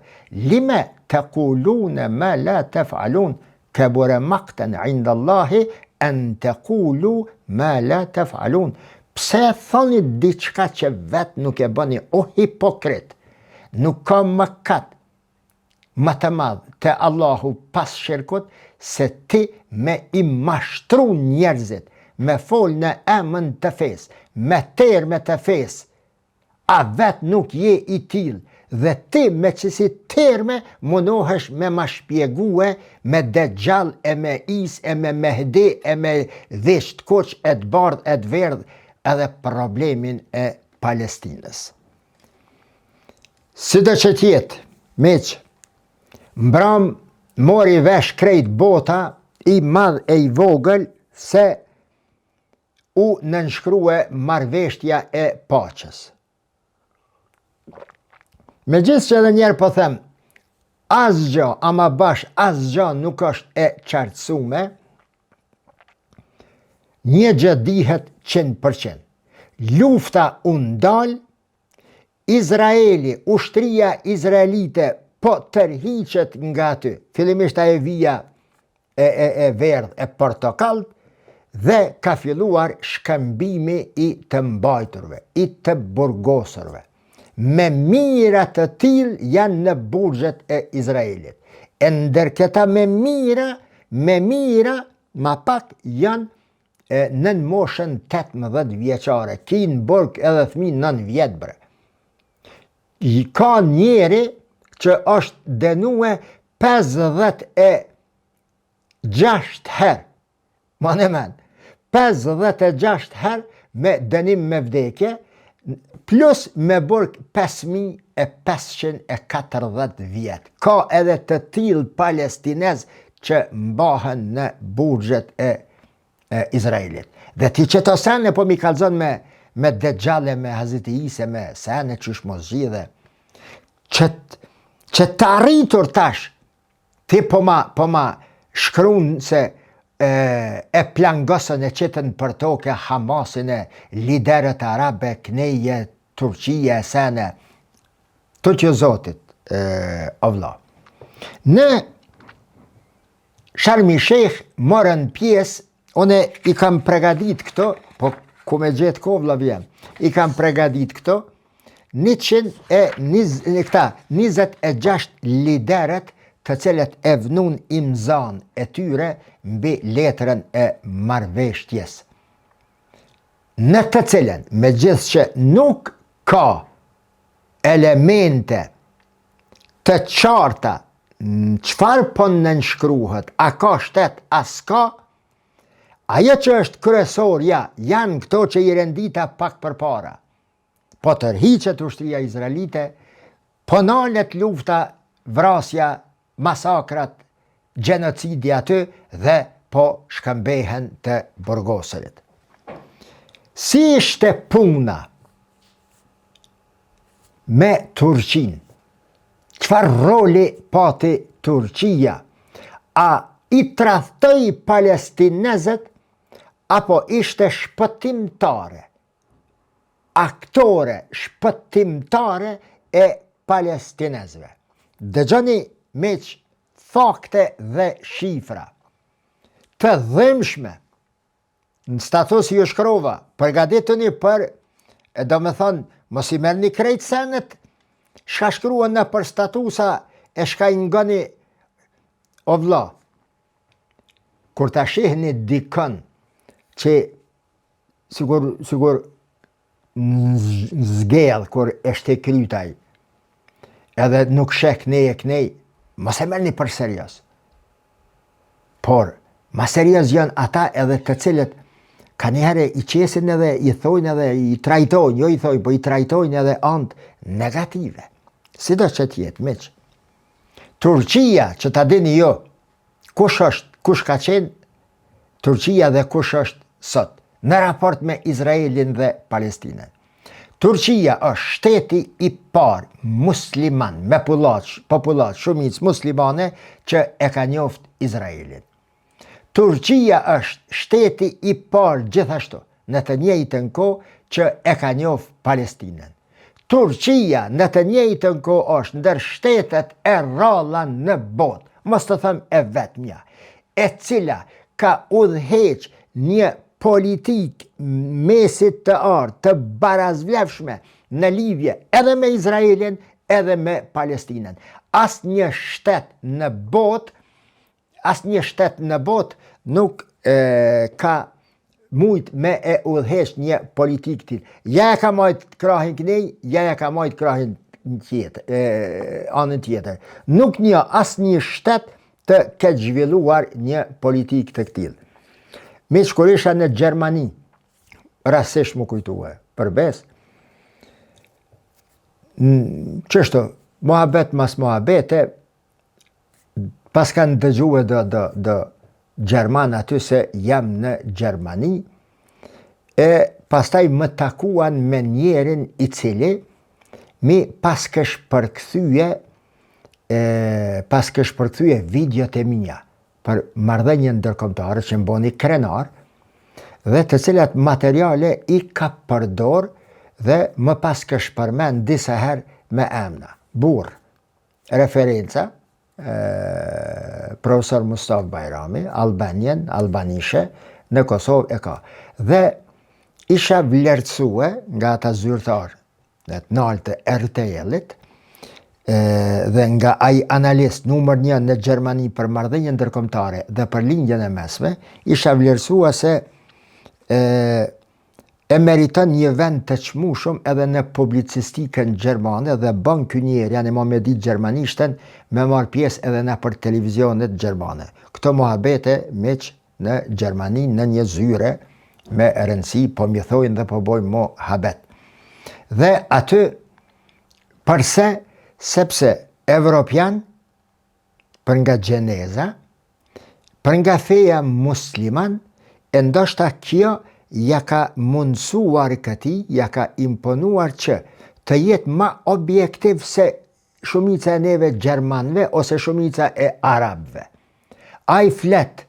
lime tekulune ma la tefalun kebure makten inda Allahi en tekulu ma la tefalun pse thoni diçka që vetë nuk e bëni o hipokrit nuk ka mëkat më të madh te Allahu pas shirkut se ti me i mashtru njerëzit me fol në emën të fesë me terme të fesë a vet nuk je i tillë dhe ti me qësi terme munohesh me ma shpjegue me Dexhall e me Isë e me Mehdi e me vesh të kuq e të bardhë e të verdhë edhe problemin e Palestinës. Sido që të jetë, miq, mbram mori vesh krejt bota, i madh e i vogël, se u nënshkrue marrëveshtja e paqes. Megjithëse edhe njerë po them, asgjë, ama bash asgjë nuk është e qartësume, një gjë dihet 100%. Lufta u ndal, Izraeli, ushtria izraelite po tërhiqet nga aty. Fillimisht ajo vija e, e, e verdhë e portokallt dhe ka filluar shkëmbimi i të mbajturve, i të burgosurve. Me mijëra të tillë janë në burgjet e Izraelit. E ndër këta me mijëra, me mijëra, ma pak janë e nën moshën 18 vjeçare, ki në burg edhe fëmi 9 vjet bre. I ka njeri që është dënue 56 herë, mane men, 56 herë me dënim me vdekje, plus me burg 5540 vjet. Ka edhe të tillë palestinez që mbahen në burgjet e, e Izraelit. Dhe ti qëto sene po m'i kallzon me, me Dexhall e me Hazreti Ise, me sene qysh mos zgjidhe. Që, që të arritur tash, Ti po ma, po ma shkrun se e, e plangosën e qitën për toke Hamasin e liderët arabe, kneje, Turqia e sene, tutju zotit, e, o vlla. Në Sharm el Sheikh morën pjesë, unë i kam pregadit këto, po ku me gjetë ko vlla vjen, i kam pregadit këto, 120, këta, 26 liderët të cilët e vnun imzan e tyre mbi letrën e marrëveshtjes. Në të cilën, megjithëqë nuk ka elemente të qarta në çfarë po nënshkruhet, a ka shtet, a s'ka, ajo që është kryesorja, janë këto që i rendita pak përpara. Po tërhiqet ushtria izraelite, po nalet lufta, vrasja, masakrat, gjenocidi aty dhe po shkëmbehen të burgosurit. Si ishte puna me Turqinë? Çfarë roli pati Turqia? A i tradhtoi palestinezët apo ishte shpëtimtare? aktore shpëtimtare e palestinezëve. Dëgjoni miq fakte dhe shifra të dhimbshme. Në status ju shkrova, përgatituni për, e domethonë, mos i merrni krejt senet, shka shkruan nëpër statusa e shka i ngoni o vlla. Kur ta shihni dikën që sikur, sikur në zgedh, kur është e kryt ai, edhe nuk sheh knej e knej, mos e merrni për serioz. Por, ma serioz janë ata edhe të cilët kanjëherë i qesin edhe i thojnë edhe i trajtojnë, jo i thojnë, po i trajtojnë edhe anët negative. Sido që të jetë, miq. Turqia, që ta dini jo, kush është, kush ka qenë Turqia dhe kush është sot, në raport me Izraelin dhe Palestinën. Turqia është shteti i parë musliman me popullatë shumicë muslimane që e ka njoft Izraelin. Turqia është shteti i parë gjithashtu në të njëjtën kohë që e ka njoft Palestinën. Turqia në të njëjtën kohë është ndër shtetet e rralla në botë, mos të them e vetmja, e cila ka udhëheq një politikë mesit të artë të barazvlefshme në lidhje edhe me Izraelin edhe me Palestinën. Asnjë shtet në botë Asnjë shtet në botë nuk e, ka mujt me e udhëheq një politikë tillë. Ja e ka majt krahin knej, ja e ka majt krahin tjetër, e, anën tjetër. Nuk njoh asnjë shtet të ketë zhvilluar një politikë të këtillë. Miq, kur isha në Gjermani, rastësisht m'u kujtue, për besë, qështu, muhabet mas muhabete, Paskan dëgjue do, do, do gjerman aty se jam në Gjermani, e pastaj më takuan me njerin i cili m'i paskësh përkthye, e, paskësh përkthye videot e mia për marrëdhënie ndërkombëtare që më boni krenar, dhe të cilat materiale i ka përdor dhe më paskësh përmend disa herë me emna. Burrë, Referenca, profesor Mustafë Bajrami, Albanian, Albanishe, në Kosovë e ka. Dhe isha vlerësue nga ata zyrtarë të naltë të RTL-it, dhe nga ai analist numër një në Gjermani për marrëdhënie ndërkombëtare dhe për lindjen e mesme, isha vlerësua se e, e meriton një vend të çmueshëm edhe në publicistikën gjermane dhe bën ky njeri janë ma me ditë gjermanishten me marrë pjesë edhe nëpër televizionet gjermane. Këto muhabete miq në Gjermani në një zyre me rëndësi po m'i thojnë dhe po bojnë muhabet. Dhe aty, përse, sepse evropian, për nga gjeneza, për nga feja musliman, e ndoshta kjo ja ka mundësuar këtij, ja ka imponuar që të jetë ma objektiv se shumica e neve gjermanve ose shumica e arabve. Ai flet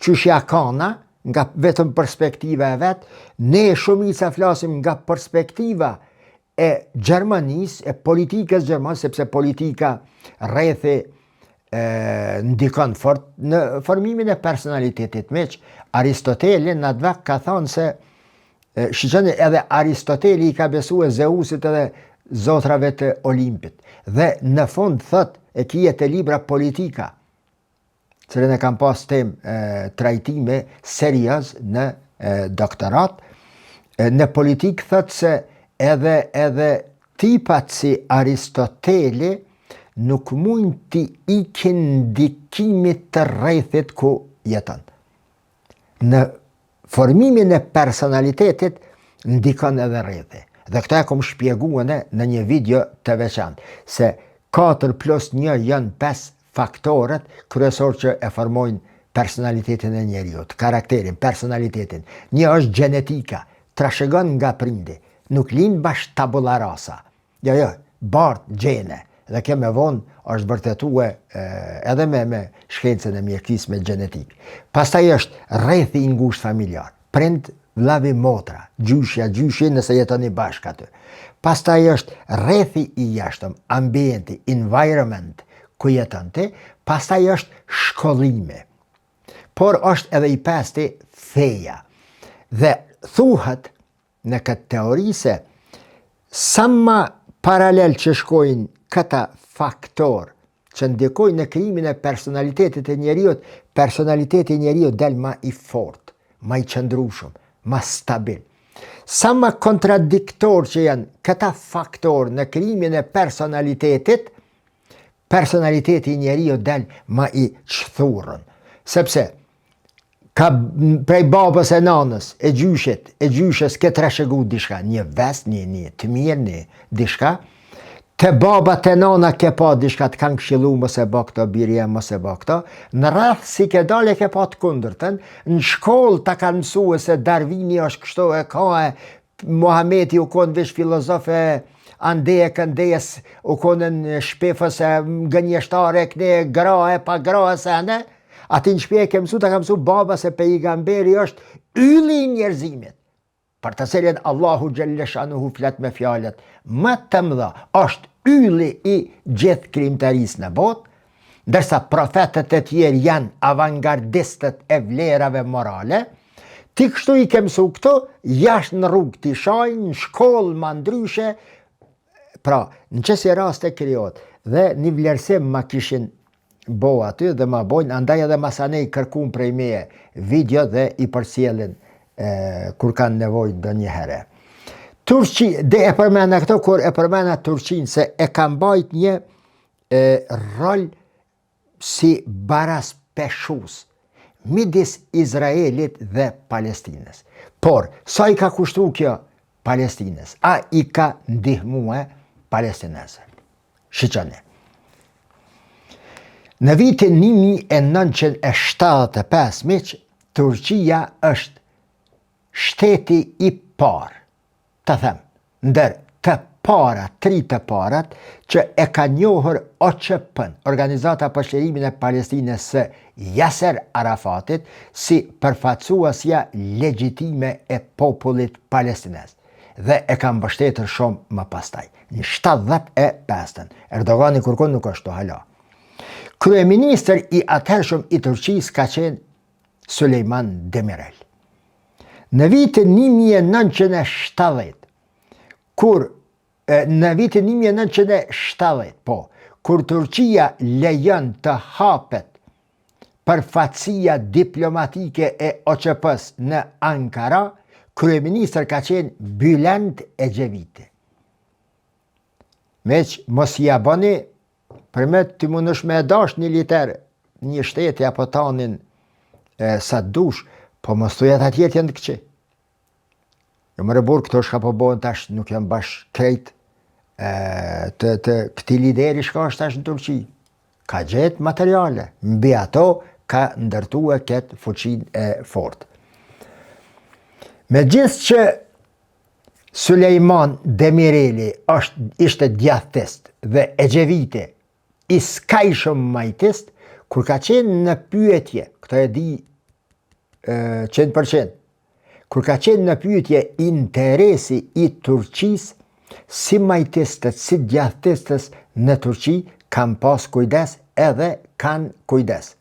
qysh ja kana nga vetëm perspektiva e vet, ne shumica flasim nga perspektiva e Gjermanisë, e politikës gjermane, sepse politika rrethi e, ndikon fort në formimin e personalitetit. Meqë Aristoteli në atë vakt ka thonë se Shiqoni edhe Aristoteli i ka besue Zeusit edhe zotrave të Olimpit. Dhe në fund thot e kije te libra politika, cilën e kam pas temë trajtime serioz në doktorat, në politikë thot se edhe edhe tipat si Aristoteli nuk mund t'i ikin ndikimit të rrethit ku jeton. Në formimin e personalitetit ndikon edhe rrethi. Dhe këta e kom shpjegu në në një video të veçantë, se 4 plus 1 janë 5 faktorët kryesor që e formojnë personalitetin e njeriut, karakterin, personalitetin. Një është gjenetika, trashëgon nga prindi, nuk lind bash tabula rasa. Jo, jo, bart gjene. Dhe kjo me vonë është vërtetue edhe me, me shkencën e mjekësisë me gjenetikë. Pastaj është rrethi i ngushtë familjar. Prind, vllavi, motra, gjyshja, gjyshi nëse jetoni bashkë aty. Pastaj është rrethi i jashtëm, ambienti, environment ku jeton ti, pastaj është shkollimi. Por është edhe i pesti feja. Dhe thuhet në këtë teori se sa ma paralel që shkojnë këta faktor që ndikojnë në krijimin e personalitetit të njeriut, personaliteti i njeriut del ma i fort, ma i qëndrueshëm, ma stabil. Sa ma kontradiktor që janë këta faktor në krijimin e personalitetit, personaliteti i njeriut del ma i shthurrun. Sepse ka prej babës e nanës, e gjyshit, e gjyshes ke trashëgu diçka, një ves, një, një të mirë, një diçka, te baba, te nana ke pa diçka, të kanë këshillu mos e bo këto, biri jem mos e bo këto, në rreth si ke dalë e ke pa të kundërtën, në shkollë ta kanë mësue se Darwini është kështu e ka e Muhameti u konë veç filozof e andej e këndej u konën shpifës e gënjeshtar e këne gra e pa gra e sene, a ti në shpi e ke mësu, ta ka mësu baba se pejgamberi është ylli i njerëzimit, për të cilin Allahu xhelleshanuhu flet me fjalët më të mëdha, është ylli i gjithë krijimtarisë në botë, ndërsa profetët e tjerë janë avangardistët e vlerave morale, ti kështu i ke mësu këto, jashtë në rrugë t'i shajnë, në shkollë ma ndryshe, pra, në qësi raste krijohet, dhe një vlerësim ma kishin bo aty dhe ma bojnë, andaj edhe masanej kërkun prej meje video dhe i përcjellin kur kanë nevojë ndonjëherë. Turqi, dhe e përmena këto, kur e përmena Turqinë, se e ka mbajt një e, rol si baraspeshues midis Izraelit dhe Palestinës. Por, sa i ka kushtu kjo Palestinës? A i ka ndihmue palestinezët? Shiqoni. Në vitin 1975, miq, Turqia është shteti i parë, të them, ndër të para, tri të parat, që e ka njohur OÇP-n, Organizata për Çlirimin e Palestinës së Jaser Arafatit, si përfaqësuesja legjitime e popullit palestinez. Dhe e ka mbështetur shumë më pastaj. Në 75-ën, Erdogani kurrkund nuk është hala. Kryeministër i atëhershëm i Turqisë ka qenë Sulejman Demirel. Në vitin 1970, kur në vitin 1970, po, kur Turqia lejon të hapet përfaqësia diplomatike e OÇP-së në Ankara, kryeministër ka qenë Bülent Eceviti. Meqë mos ia bëni, për me ti mundesh me e dash një lider një shteti apo tanin e, sa të dush, po mos thuj ata tjerët janë të këqij. Jo more burrë, këto shka po bohen tash nuk janë bash krejt e, të, të këtij lideri shka është tash në Turqi. Ka gjetë materiale, mbi ato ka ndërtue këtë fuqinë e fortë. Megjithë që Sulejman Demireli është, ishte djathtist dhe Eceviti i skajshëm majtist, kur ka qenë në pyetje, këtë e di 100%, kur ka qenë në pyetje interesi i Turqisë, si majtistët, si djathtistët në Turqi, kanë pas kujdes edhe kanë kujdes.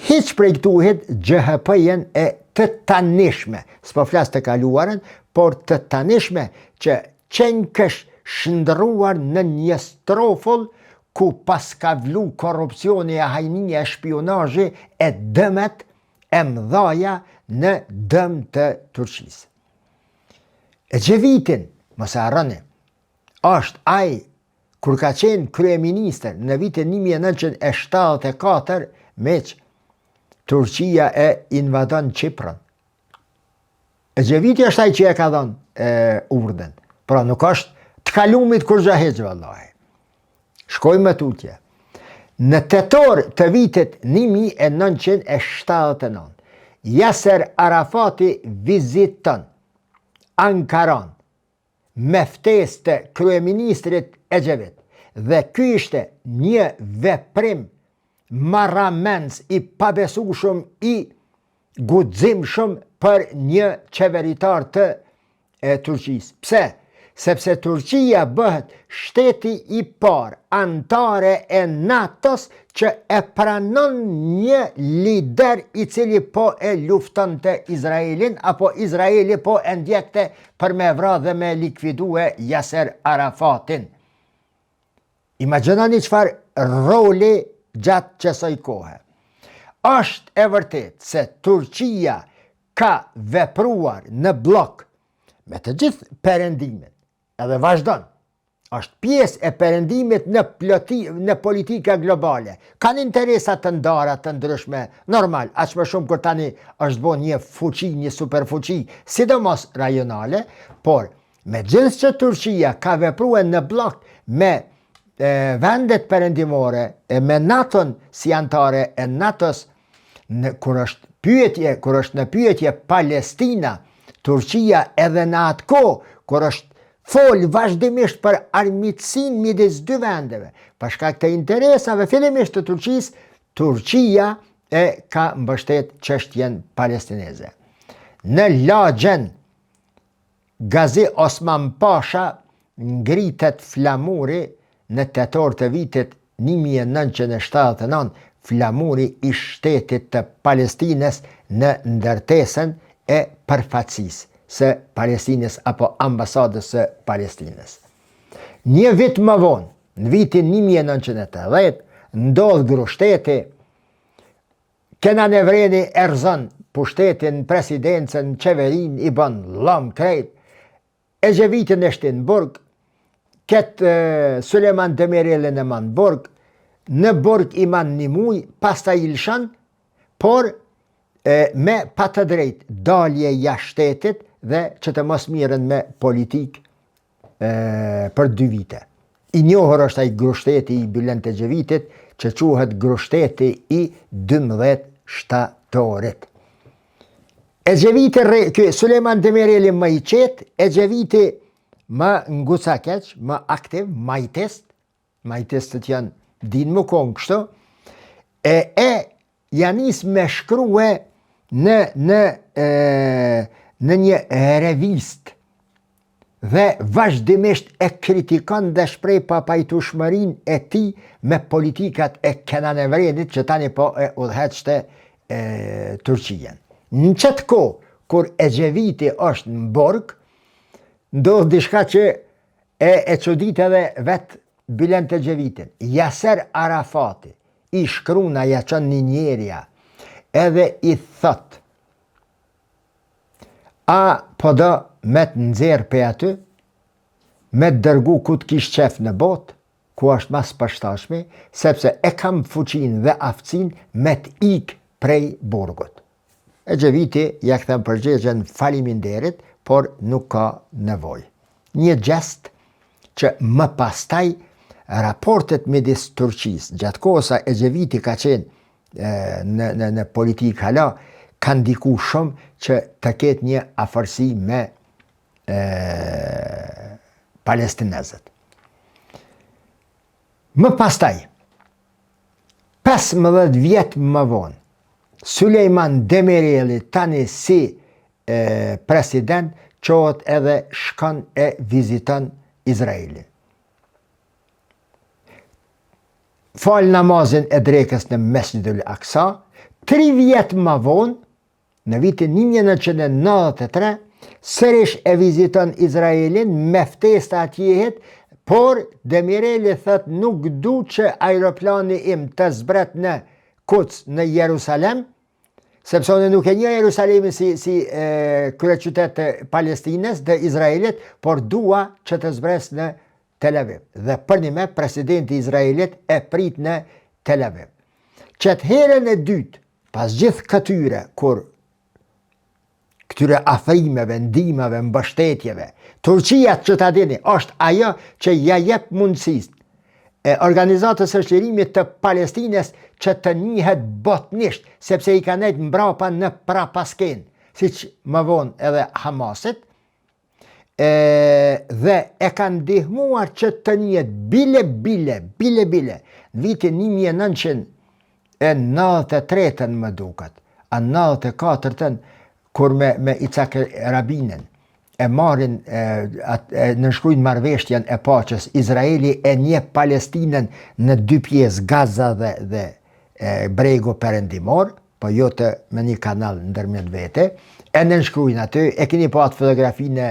Hiç prej këtuhit CHP-jen e të tanishme, s'po flas të kaluarën, por të tanishme që qenkësh shndërruar në një strofull ku paska vlu korrupsioni e hajnia e shpionazhi e dëmet e mdhaja në dëm të Turqisë. Ecevitin, mos e harroni, është ai Kur ka qenë kryeministër në vitin 1974, meqë Turqia e invadon Qiprën. Eceviti është ai që e ka dhënë urdhën. Pra nuk është të kalumit kurgja hiç vallahi. Shkojmë më tutje. Në tetor të vitit 1979, Jaser Arafati viziton Ankaran me ftesë të kryeministrit Ecevit dhe ky ishte një veprim marramendës i pabesueshëm i guximshëm për një qeveritar të e Turqisë. Pse? Sepse Turqia bëhet shteti i parë anëtare e NATO-s që e pranon një lider i cili po e luftonte Izraelin apo Izraeli po e ndjekte për me vra dhe me likvidue Jaser Arafatin. Imagjinoni çfarë roli gjatë qësoj kohe. Është e vërtetë se Turqia ka vepruar në bllok me të gjithë perëndimin, edhe vazhdon. Është pjesë e perëndimit në ploti, në politika globale. Kanë interesa të ndara të ndryshme, normal, aq më shumë kur tani është bo një fuqi, një superfuqi, sidomos rajonale, por megjithëse që Turqia ka vepruar në bllok me e, vendet perëndimore e me NATO-n si anëtare e NATO-s, në kur është pyetje, kur është në pyetje Palestina, Turqia edhe në atë kohë kur është fol vazhdimisht për armiqësinë midis dy vendeve, për shkak të interesave fillimisht të Turqisë, Turqia e ka mbështet çështjen palestineze. Në lagjen Gazi Osman Pasha ngritet flamuri në tetor të vitit 1979, flamuri i shtetit të Palestinës në ndërtesën e përfaqësisë së Palestinës apo ambasadës së Palestinës. Një vit më vonë, në vitin 1980, ndodh grushteti, Kenan Evreni e rrëzon pushtetin, presidencën, qeverinë, i bën llom krejt, Ecevitin e shtin n'burg, këtë Sulejman Demirelin e man n'burg, në burg i man një muj, pastaj i lëshon, por e, me pa të drejtë dalje jashtë shtetit dhe që të mos mirren me politikë e, për dy vite. I njohur është ai grushteti i Bylent Ecevitit, që quhet grushteti i 12 shtatorit. Eceviti rre, ky Sulejman Demireli më i qetë, Eceviti më ngucakeq, më aktiv, majtist, majtistët janë dinë me konë kështu, e e ja nis me shkrue në, në, e, në një revistë dhe vazhdimisht e kritikon dhe shpreh papajtueshmërinë e tij me politikat e Kenan Evrenit që tani po e udhëheqte e, Turqinë. Në qëtë kohë, kur Eceviti është në burg, ndodh diçka që e, e çudit edhe vetë Bylent Ecevitin. Jaser Arafati, i shkrun a ja çon një njeria, edhe i thot, A po do me të nxjerr prej aty, me të dërgu ku të kish qef në botë, ku është ma s'përshtashmi, sepse e kam fuqinë dhe aftësinë me të ik prej burgut. Eceviti ja kthen përgjigjen faliminderit, por nuk ka nevojë. Një gjest që më pastaj raportet midis Turqisë, gjatë kohës sa Eceviti ka qenë në, në, në politikë hala, ka ndiku shumë që të ketë një afërsi me e, palestinezët. Më pastaj, 15 vjet më vonë, Sulejman Demireli tani si e, president çohet edhe shkon e viziton Izraelin. Fal namazin e drekës në Mesxhidul Aksa, tri vjet më vonë, Në vitin 1993, sërish e viziton Izraelin me ftesë të atjehit, por Demireli thotë nuk du që aeroplani im të zbret në Kuds në Jerusalem, sepse unë nuk e njoh Jerusalemin si, si e, kryeqytet të Palestinës dhe Izraelit, por dua që të zbres në Tel Aviv. Dhe përnime, presidenti i Izraelit e prit në Tel Aviv. Qëtë herën e dytë, Pas gjithë këtyre, kur këtyre afrimeve, ndihmave, mbështetjeve, Turqia që ta dini, është ajo që ja jep mundësisë e organizatës së çlirimit të Palestinës që të njihet botnisht, sepse i ka nejtë mbrapa në prapaskenë, siç më vonë edhe Hamasit, e, dhe e ka ndihmuar që të njihet bile bile, bile bile, në vitin 1993-ën më duket, a 94-ën, kur me, me Icak Rabinin, e marrin e, e nënshkrujnë marrëveshjen e paqes, Izraeli e njeh Palestinën në dy pjesë, Gaza dhe, dhe e, bregu perëndimor, po jo të me një kanal ndërmjet vete, e nënshkrujnë aty, e keni pa atë fotografinë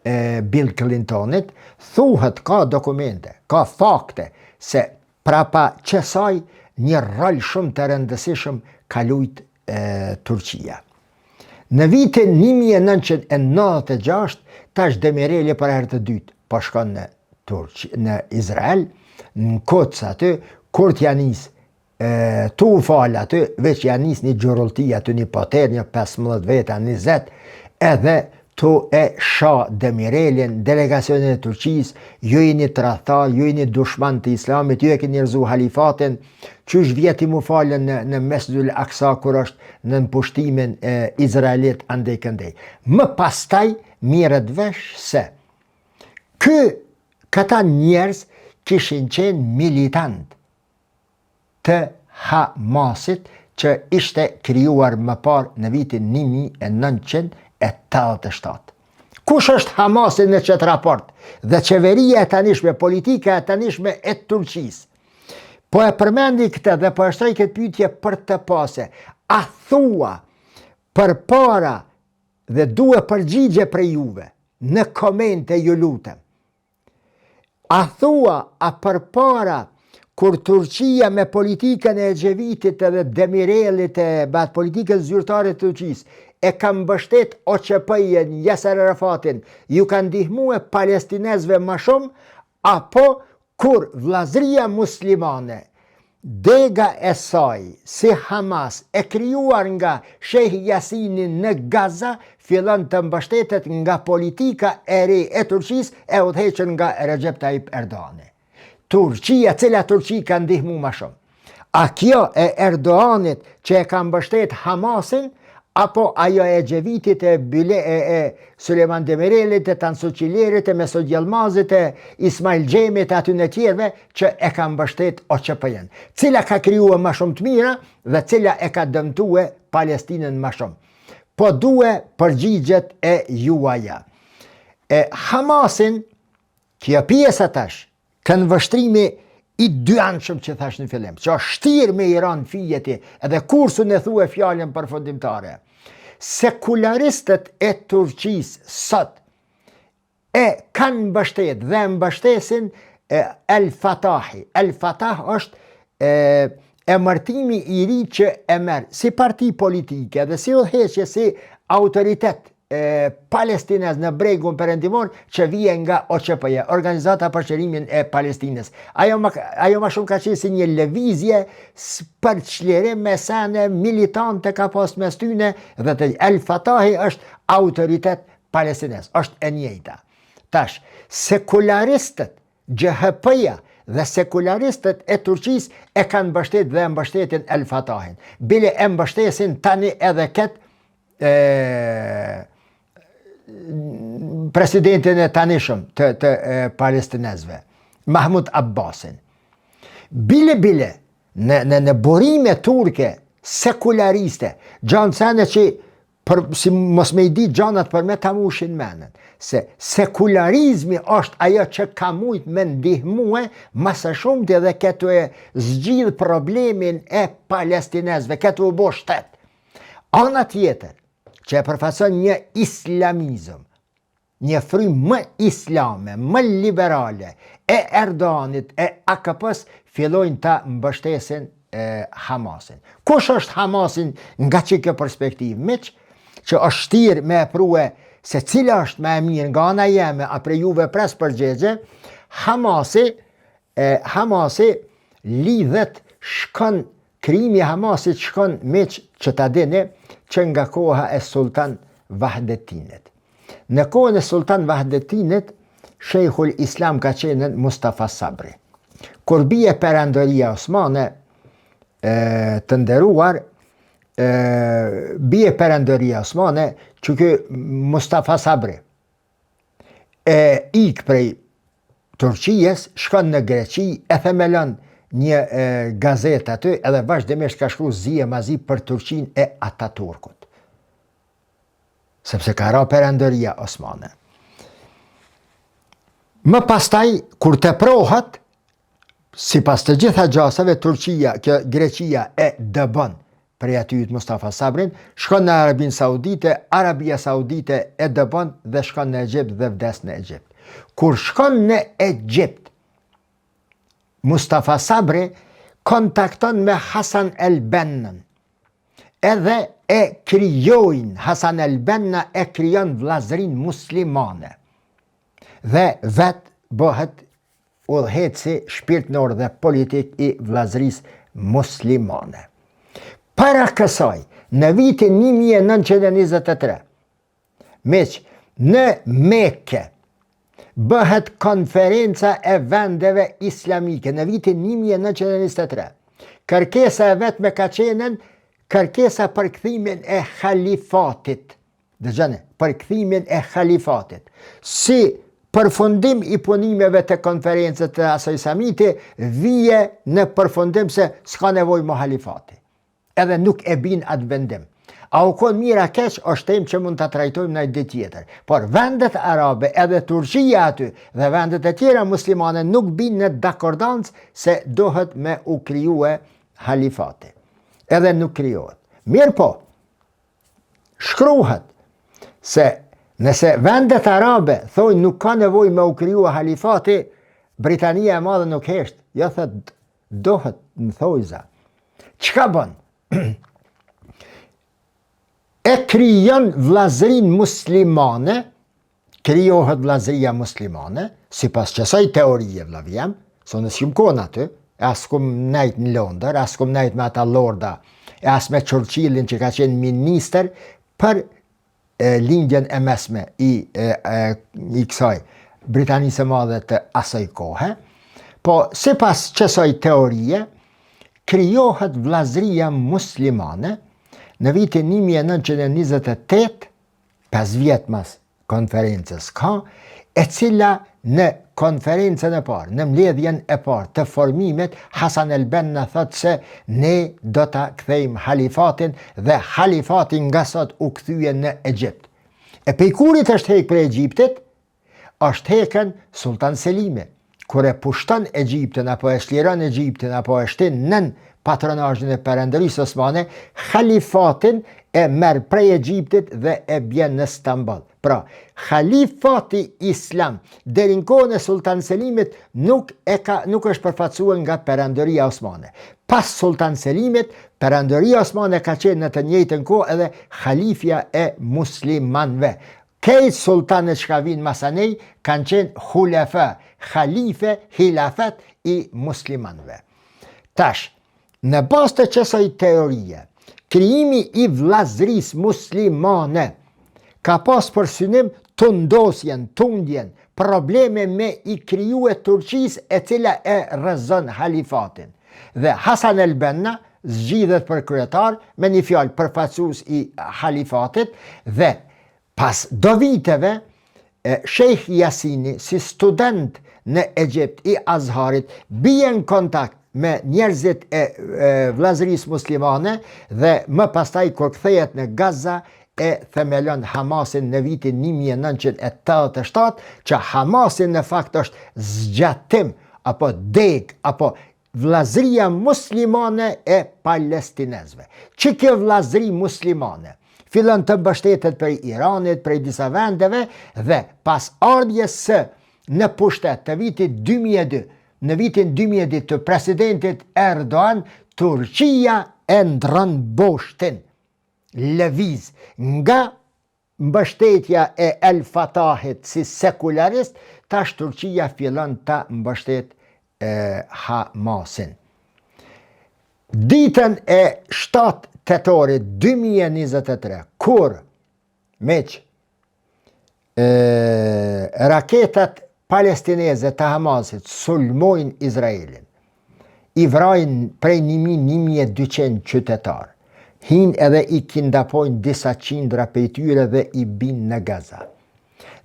e Bill Clintonit, thuhet ka dokumente, ka fakte, se prapa qësaj një rol shumë të rëndësishëm ka lujt e, Turqia. Në vitin 1996, tash Demireli për herë të dytë, po shkon në Turqi, në Izrael, në Kuds aty, kur t'ja nis E, tu u falë aty, veç ja nis një gjurullti aty një poter, një 15 veta, 20, edhe tu e sha Demirelin, delegacionin e Turqisë, ju jeni tradhtar, ju jeni dushman të islamit, ju e keni rrëzu halifatin, qysh vjen ti mu falë në, në Mesxhidul Aksa, kur është nën pushtimin e Izraelit andej këndej. Më pastaj, mirret vesh se, ky, këta njerëz kishin qenë militant, të Hamasit që ishte krijuar më parë në vitin 1987. Kush është Hamasi në qëtë raport dhe qeveria e tanishme, politika e tanishme e Turqisë? Po e përmendi këtë dhe po e shtroj këtë pyetje për të pase. A thua përpara dhe due përgjigje prej juve në komente ju lutem. A thua, a përpara, kur Turqia me politikën e Ecevit edhe Demirelit e me atë politikën zyrtare të Turqisë, e ka mbështet OÇP-jen, Jaser Arafatin, ju ka ndihmue palestinezve ma shumë, apo kur vllazëria muslimane Dega e saj, si Hamas, e krijuar nga Shejh Jasini në Gaza, fillon të mbështetet nga politika e re e Turqisë e udhëhequr nga Rexhep Tajip Erdogani. Turqia, cila Turqi ka ndihmu ma shumë? A kjo e Erdoganit që e ka mbështet Hamasin, apo ajo e Ecevitit e Byle e, e Sulejman Demirelit e Tansu Çilerit e Mesut Jëllmazit e Ismail Xhemit e atyne tjerëve që e ka mbështet OÇP-jen. Cila ka krijue ma shumë të mira dhe cila e ka dëmtue Palestinën ma shumë. Po due përgjigjet e juaja. E Hamasin, kjo pjesa tash, Këndvështrimi i dyanshëm që thash në fillim, që është shtirë me i ra në fije ti, edhe kurrë s'un e thue fjalën përfundimtare. Sekularistët e Turqisë sot e kanë mbështet dhe mbështesin e El Fatahi. El Fatah është e, emërtimi i ri që e merr si parti politike dhe si udhëheqje, si autoritet. e, palestinez në bregun perëndimor që vije nga OÇP-ja, Organizata për Çlirimin e Palestinës. Ajo ma, ajo ma shumë ka qenë si një lëvizje për çlirim me sene militante ka pas mes tyne dhe të El Fatahi është autoritet palestinez, është e njëjta. Tash, sekularistët GHP-ja dhe sekularistët e Turqisë e kanë mbështet dhe e mbështetin El Fatahin. Bile e mbështesin tani edhe këtë e, presidentin e tanishëm të, të e, palestinezve, Mahmud Abbasin. Bile bile, në, në, në burime turke sekulariste, gjanë sene që për si mos me i di gjanat për me ta mushin menën, se sekularizmi është ajo që ka mujt me ndihmue ma së shumti edhe këtu e zgjidh problemin e palestinezve, këtu u bo shtet. Ana tjetër, që e përfaqëson një islamizëm, një frymë më islame, më liberale e Erdoganit e AKP-s fillojnë ta mbështesin e, Hamasin. Kush është Hamasin nga që kjo perspektivë? Miq, që është shtirë me e prue se cila është më e mirë nga ana jeme, a prej juve pres përgjegje, Hamasi, e, Hamasi lidhet shkon Krijimi i Hamasit shkon miq që ta dini që nga koha e Sulltan Vahdettinit. Në kohën e Sulltan Vahdettinit, Shejhul Islam ka qenë Mustafa Sabri. Kur bie perandoria Osmane, e, të nderuar, e, bie perandoria Osmane, që ky Mustafa Sabri, e ik prej Turqisë, shkon në Greqi, e themelon një e, gazetë aty, edhe vazhdimisht ka shkru zi e mazi për Turqinë e Ataturkut. Sepse ka ra perandoria Osmane. Më pastaj, kur teprohet, sipas të gjitha gjasave, Turqia, kjo Greqia e dëbon prej atyhit Mustafa Sabrin, shkon në Arabinë Saudite, Arabia Saudite e dëbon dhe shkon në Egjipt dhe vdes në Egjipt. Kur shkon në Egjipt, Mustafa Sabri kontakton me Hasan El Bennën. Edhe e krijojnë, Hasan El Benna e krijon vllazërinë muslimane. Dhe vetë bëhet udhëheqësi shpirtnor dhe politik i vllazërisë muslimane. Para kësaj, në vitin 1923, miq, në Mekë, bëhet konferenca e vendeve islamike në vitin 1923. Kërkesa e vetme ka qenë kërkesa për kthimin e halifatit. Dëgjoni, për kthimin e halifatit. Si përfundim i punimeve të konferencës të asaj samiti, vije në përfundim se s'ka nevojë më halifati. Edhe nuk e bin atë vendim. A u konë mirë a keq, është temë që mund ta trajtojmë në ditë tjetër. Por vendet arabe edhe Turqia aty dhe vendet e tjera muslimane nuk bin në dakordancë se duhet me u krijue halifati. Edhe nuk krijohet. Mirëpo, Shkruhet se nëse vendet arabe thojnë nuk ka nevojë me u kriju halifati, Britania e Madhe nuk hesht. Jo thot dohet në thojza. Çka bën? e krijon vllazërinë muslimane, krijohet vllazëria muslimane, sipas qësaj teorie vllavi jem, se unë s'jum konë aty, e as kum nejt në Londër, as kum nejt me ata lorda, e as me Churchillin që ka qenë ministër për e, lindjen e mesme i, e, e, i kësaj Britanisë së Madhe të asaj kohe, po sipas qësaj teorie, krijohet vllazëria muslimane në vitin 1928 5 vjet mas konferencës ka, e cila në konferencën e parë, në mbledhjen e parë të formimit, Hasan el Benna thotë se ne do ta kthejmë halifatin dhe halifati nga sot u kthye në Egjipt. E pej kurit është hek prej Egjiptit, është hekën Sultan Selimi, kur e pushton Egjiptin apo e çliron Egjiptin apo e shtin nën patronazhin e Perandorisë Osmane, halifatin e merr prej Egjiptit dhe e bjen në Stamboll. Pra, halifati islam deri në kohën e Sultan Selimit nuk e ka nuk është përfaqësuar nga Perandoria Osmane. Pas Sultan Selimit, Perandoria Osmane ka qenë në të njëjtën kohë edhe halifja e muslimanëve. Krejt sultanët çka vijnë masanej kanë qenë hulefa, halife, hilafet i muslimanëve. Tash, në bazë të qësaj teorie, krijimi i vllazërisë muslimane ka pas për synim tundosjen, tundjen, probleme me i krijue Turqisë e cila e rrëzon halifatin. Dhe Hasan el Benna zgjidhet për kryetar, me një fjalë përfaqësues i halifatit dhe Pas do viteve, Shejh Jasini si student në Egjipt i Azharit bie në kontakt me njerëzit e Vëllazërisë Muslimane dhe më pastaj kur kthehet në Gaza e themelon Hamasin në vitin 1987, që Hamasi në fakt është zgjatim apo degë apo Vllazëria muslimane e palestinezëve. Që kjo vllazëri muslimane fillon të mbështetet prej Iranit, prej disa vendeve dhe pas ardhjes së në pushtet të vitit 2002, në vitin 2002 të presidentit Erdogan, Turqia e ndrron boshtin, lëviz nga Mbështetja e El Fatahit si sekularist, tash Turqia fillon ta mbështet Hamasin. Ditën e 7 tetorit 2023, kur, miq, e, raketat palestineze të Hamasit sulmojnë Izraelin, i vrajnë prej 1000-1200 qytetarë, hinë edhe i kidnapojnë disa qindra prej tyre dhe i binë në Gaza.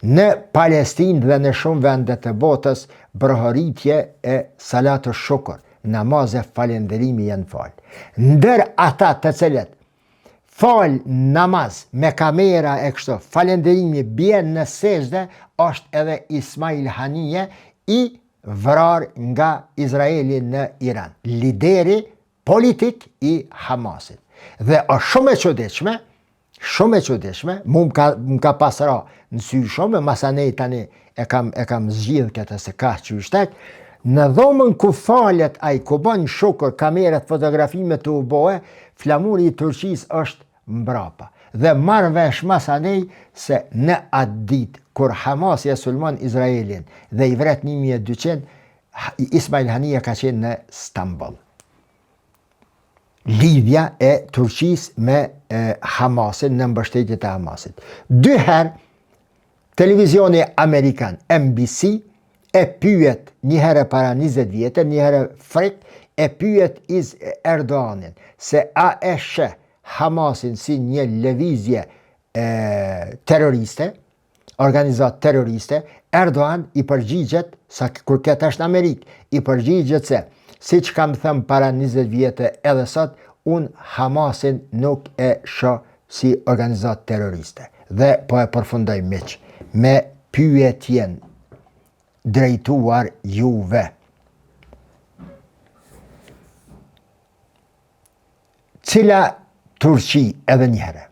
Në Palestinë dhe në shumë vende të botës, brohoritje e salatu shukur, namaze falenderimi janë falë. Ndër ata të cilët fal namaz me kamera e kështu, falenderimi bie në sexhde, është edhe Ismail Hanije i vrarë nga Izraeli në Iran, lideri politik i Hamasit. Dhe është shumë e çuditshme, shumë e çuditshme, mu më ka, më ka pas ra në sy shumë, masanej tani e kam, e kam zgjidh këtë se ka qysh tek, në dhomën ku falet ai, ku bën shukur, kamerat, fotografime tu u bo, flamuri i Turqisë është mbrapa. Dhe marr vesh masanej se në atë ditë, kur Hamasi e sulmon Izraelin dhe i vret 1200, Ismail Hanija ka qenë në Stamboll. Lidhja e Turqisë me e, Hamasin në mbështetje të Hamasit. Dy herë televizioni amerikan NBC e pyet një herë para 20 vjetë, një herë frik, e pyet Iz Erdoganin se a e sheh Hamasin si një lëvizje e, terroriste, organizatë terroriste, Erdogan i përgjigjet, sa kur këtë është në Amerikë, i përgjigjet se, siç kam thënë para 20 vjetë edhe sot, unë Hamasin nuk e shoh si organizatë terroriste. Dhe po e përfundoj miq, me pyetjen drejtuar juve. Cila Turqi edhe njëherë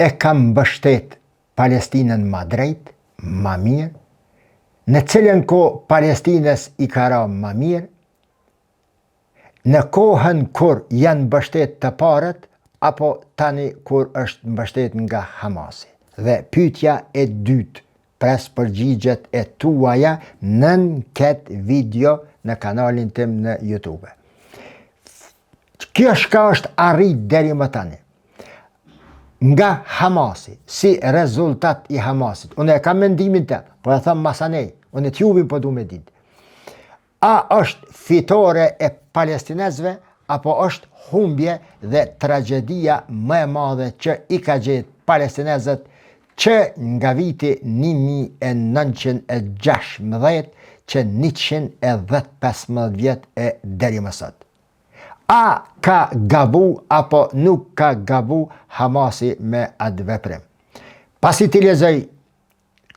e ka mbështet Palestinën ma drejt, ma mirë, në cilën kohë Palestinës i ka ra ma mirë, në kohën kur janë mbështet të parët, apo tani kur është mbështet nga Hamasi. Dhe pyetja e dytë, pres përgjigjet e tuaja nën këtë video në kanalin tim në YouTube. Kjo shka është arrit deri më tani. Nga Hamasi, si rezultat i Hamasit. Unë e kam mendimin tem, po e them masanej, unë e t'juvin po du me ditë. A është fitore e palestinezve, apo është humbje dhe tragjedia më e madhe që i ka gjetë palestinezët që nga viti 1916 që 110-15 vjet e deri më sot. A ka gabu apo nuk ka gabu Hamasi me atë veprim? Pasi t'i lexoj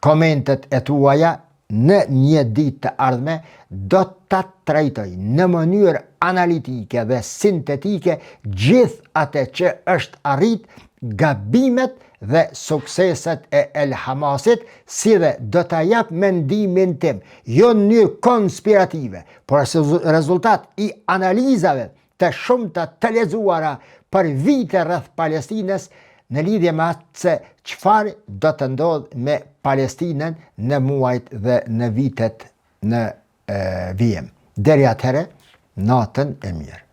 komentet e tuaja në një ditë të ardhme, do ta trajtoj në mënyrë analitike dhe sintetike gjithë atë që është arrit gabimet dhe sukseset e El Hamasit, si dhe do ta jap mendimin tim, jo në mënyrë konspirative, por si rezultat i analizave të shumta të lexuara për vite rreth Palestinës në lidhje me atë se çfarë do të ndodhë me Palestinën në muajt dhe në vitet në vijim. Deri atëherë, natën e mirë.